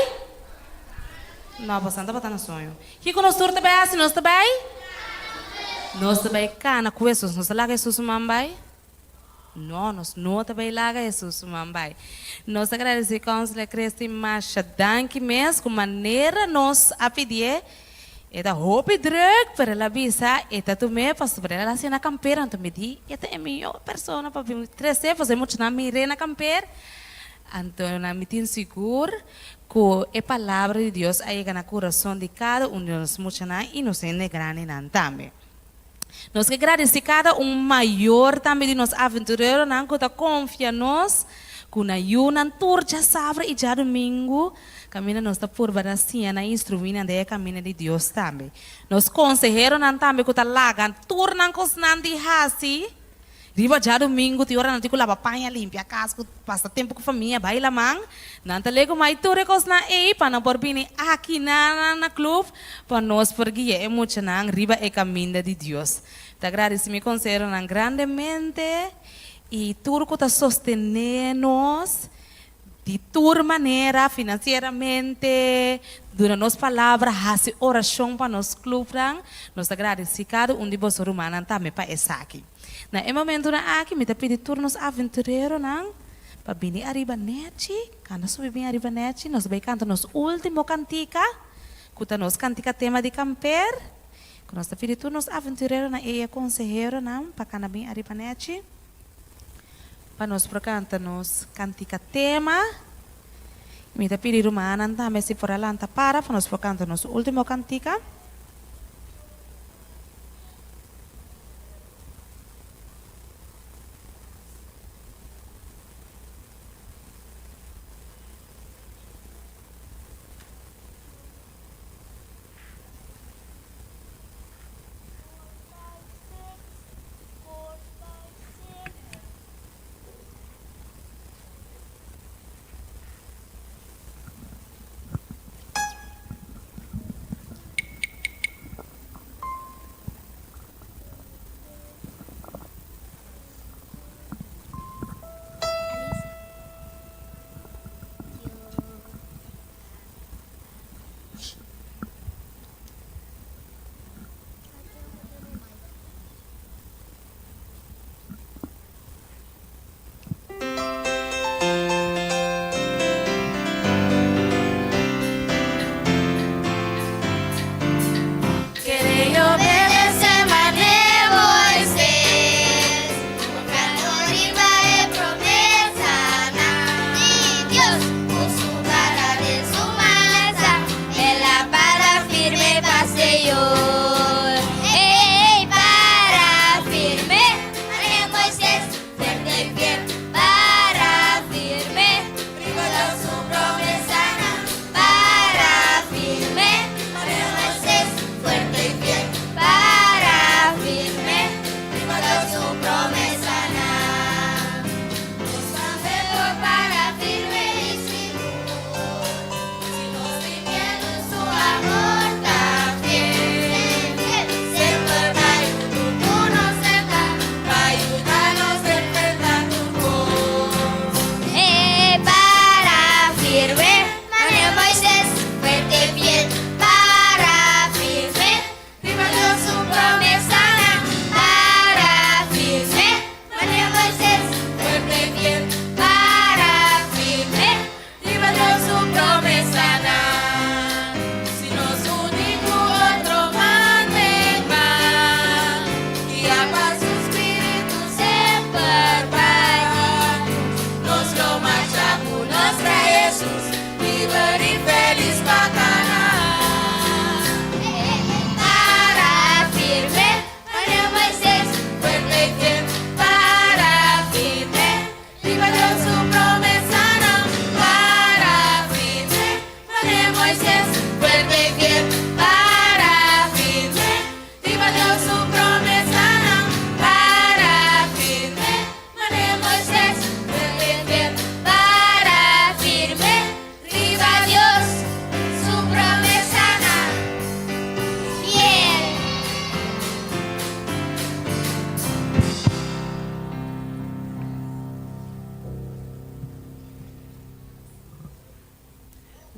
No, boso no tabata na soño. Kiko nos tur ta bai hasi? Nos ta bai? Nos ta bai kana ku Hesus. Nos ta laga Hesus su man bai? No, nos no ta bai laga Hesus su man bai. Nos ta gradisí Councilor Christy masha danki mes ku manera nos a pidié. E ta hopi druk, pero el a bisa e ta tum'é pasobra el a hasi na kamper. Anto mi di e ta e mihó persona pa bin tres'é pasobra e muchanan mir'é na kamper. Anto nan mi tin sigur Ku e Palabra di Dios a yega na kurason di kada un di nos muchanan i nos hende grandinan tambe. Nos ke gradisí kada un mayor tambe di nos aventureronan ku ta konfia nos ku nan yunan tur djasabra i djadumingu kaminda nos ta purba na siña nan instruí nan den e kaminda di Dios tambe. Nos konseheronan tambe ku ta laga tur nan kosnan di hasi. Riba djadumingu tin ora nan tin ku laba paña, limpia kas, ku pasa tempu ku famia, bai laman. Nan ta legumai tur e kosnan ei pa nan por bini aki na na club pa nos por guia e muchanan riba e kaminda di Dios. Ta gradisi mi konseheronan grandemente i tur ku ta sostené nos di tur manera, finansieramente, duna nos palabra, hasi orashon pa nos clubnan. Nos ta gradisi kada un di boso rumannan tambe pa esaki. Na e momentunan aki mi ta pidi tur nos aventureronan pa bini ariba nechi, kanda subi bin ariba nechi, nos ta bai kanta nos ultimo kantika, ku ta nos kantika tema di kamper, ku nos ta pidi tur nos aventureronan i e konseheronan pa kanda bin ariba nechi, pa nos por kanta nos kantika tema. Mi ta pidi rumannan tambe si por a lanta para pa nos por kanta nos ultimo kantika.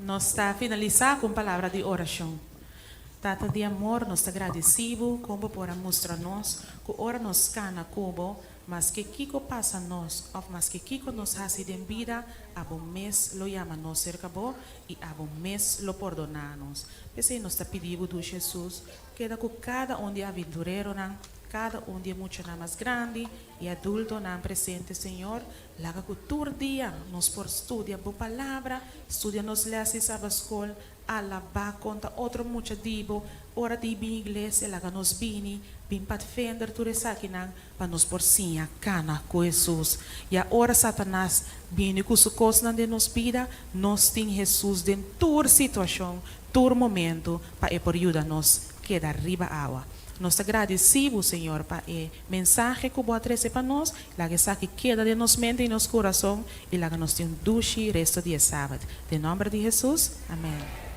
Nos ta finalisá ku un palabra di orashon. Tata di amor, nos ta gradisí bo kon bo por a mustra nos ku ora nos kana ku bo, maske kiko pasa nos òf maske kiko nos hasi den bida, abo mes lo yama nos serka bo i abo mes lo pordoná nos. P'esei nos ta pidi bo, dushi Hesus, keda ku kada un di e aventureronan, kada un di e muchanan mas grandi i adultonan presente, Señor, Laga ku tur dia nos por studia bo Palabra, studia nos lès di Sabaskol, alabá, konta otro mucha di bo, ora di bin iglesia laga nos bini, bin patfender tur esakinan pa nos por siña kana ku Hesus. Ya ora Satanas bini ku su kosnan den nos bida, nos tin Hesus den tur situashon, tur momentu pa e por yuda nos keda riba awa. Nos ta gradisí Bo, Señor, pa e mensahe ku Bo a trese pa nos. Laga esaki keda den nos mente i nos kurason, i laga nos tin un dushi resto di e Sabat. Den nòmber di Hesus, amèn.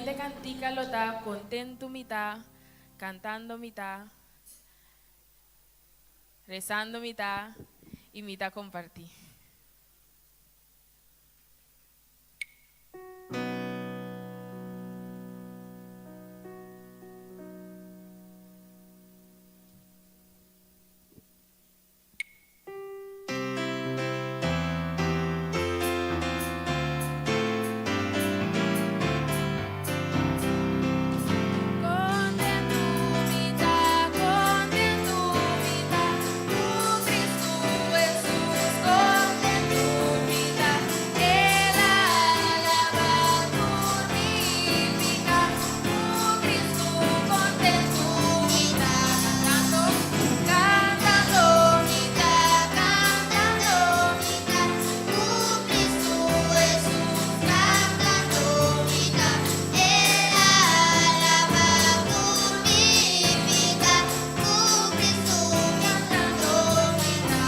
Siguiente kantika lo ta Kontentu Mi Ta, Kantando Mi Ta, Rezando Mi Ta i Mi Ta Kompartí. Kontentu mi ta, kontentu mi ta, ku Kristu Hesus. Kontentu mi ta, El a laba tur mi piká. Ku Kristu kontentu mi ta, kantando, kantando mi ta, kantando mi ta, ku Kristu Hesus, kantando mi ta, El a laba tur mi piká, ku Kristu kantando mi ta,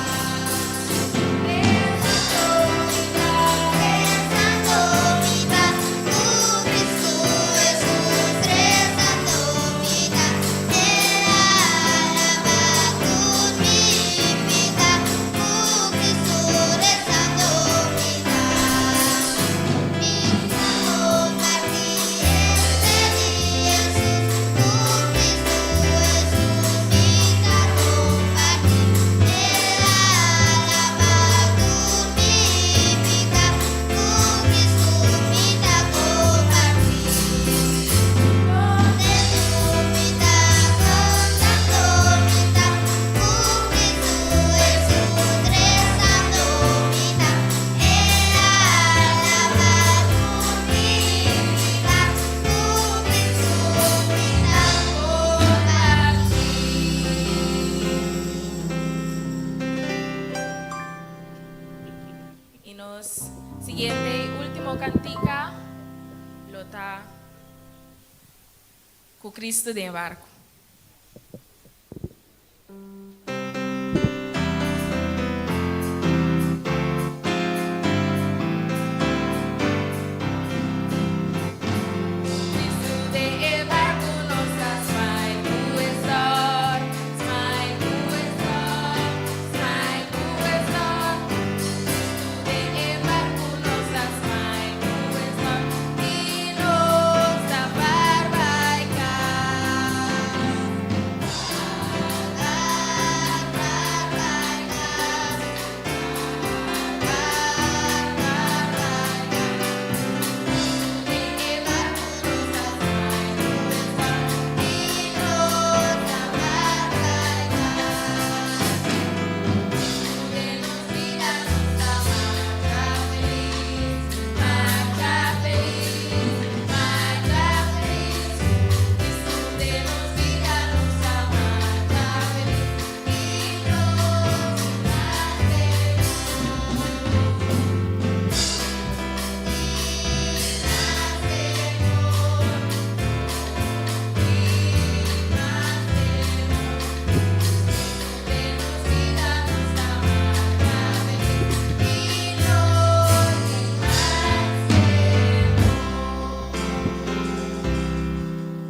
rezando mi ta, rezando mi ta, ku Kristu Hesus, rezando mi ta, El a laba tur mi piká, ku Kristu rezando mi ta. Mi ta kompartí e fe di Hesus, ku Kristu Hesus mi ta kompartí. El a laba tur mi piká, ku Kristu mi ta kompartí. Kontentu mi ta, kantando mi ta, ku Kristu Hesus rezando mi ta. El a laba tur mi piká, ku Kristu mi ta kompartí. I nos siguiente i último kantika lo ta Ku Kristu den e barku. Kristu den e barku nos ta smile ku e stor, smile ku e stor, smile ku e stor. Kristu den e barku nos ta smile ku e stor i nos ta barbai kas.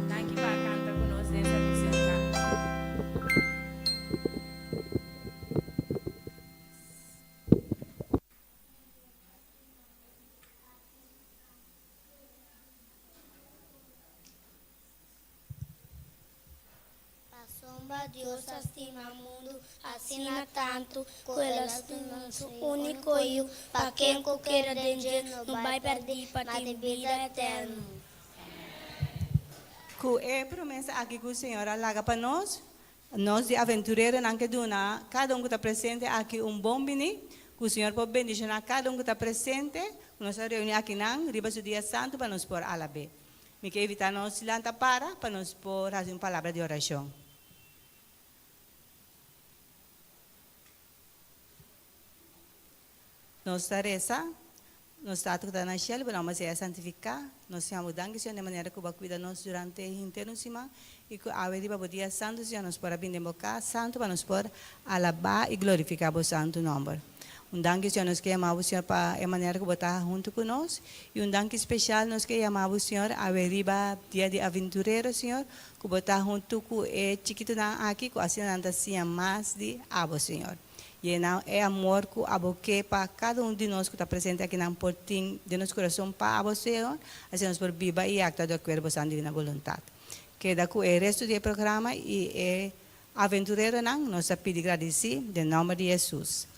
Danki pa kanta ku nos den servisio di kanto. Pasobra Dios a stima mundu asina tantu, ku el a duna su úniko Yu, pa ken ku kere den dje no bai pèrdí, pa tin bida eterno. Ku e promesa aki ku Señor a laga pa nos, nos di aventureronan ke duna kada un ku ta presente aki un bon biní. Ku Señor por bendishoná kada un ku ta presente, ku nos a reuní akinan riba su dia santu pa nos por alab'é. Mi ke invitá nos lanta para pa nos por hasi un palabra di orashon. Nos ta resa, Nos Tata ku ta na shelu, bo nòmber sea santifiká. Nos siña bo danki, Señor, den manera ku bo a kuida nos durante henter un siman i ku awe riba bo dia santu, Señor, nos por a bini den bo kas santu pa nos por alabá i glorifiká bo santu nòmber. Un danki, Señor, nos ke yama Bo, Señor, pa e manera ku Bo ta huntu ku nos. I un danki spesial nos ke yama Bo, Señor, awe riba Dia di Aventurero, Señor, ku Bo ta huntu ku e chikitunan aki ku asina nan ta siña mas di Abo, Señor. Yena e amor ku Abo ke pa kada un di nos ku ta presente akinan por tin den nos kurason pa Abo, Señor, asina nos por biba i aktua di akuerdo bo San Divina Boluntat. Keda ku e resto di e programa i e aventureronan, nos ta pidi gradisí den nòmber di Hesus.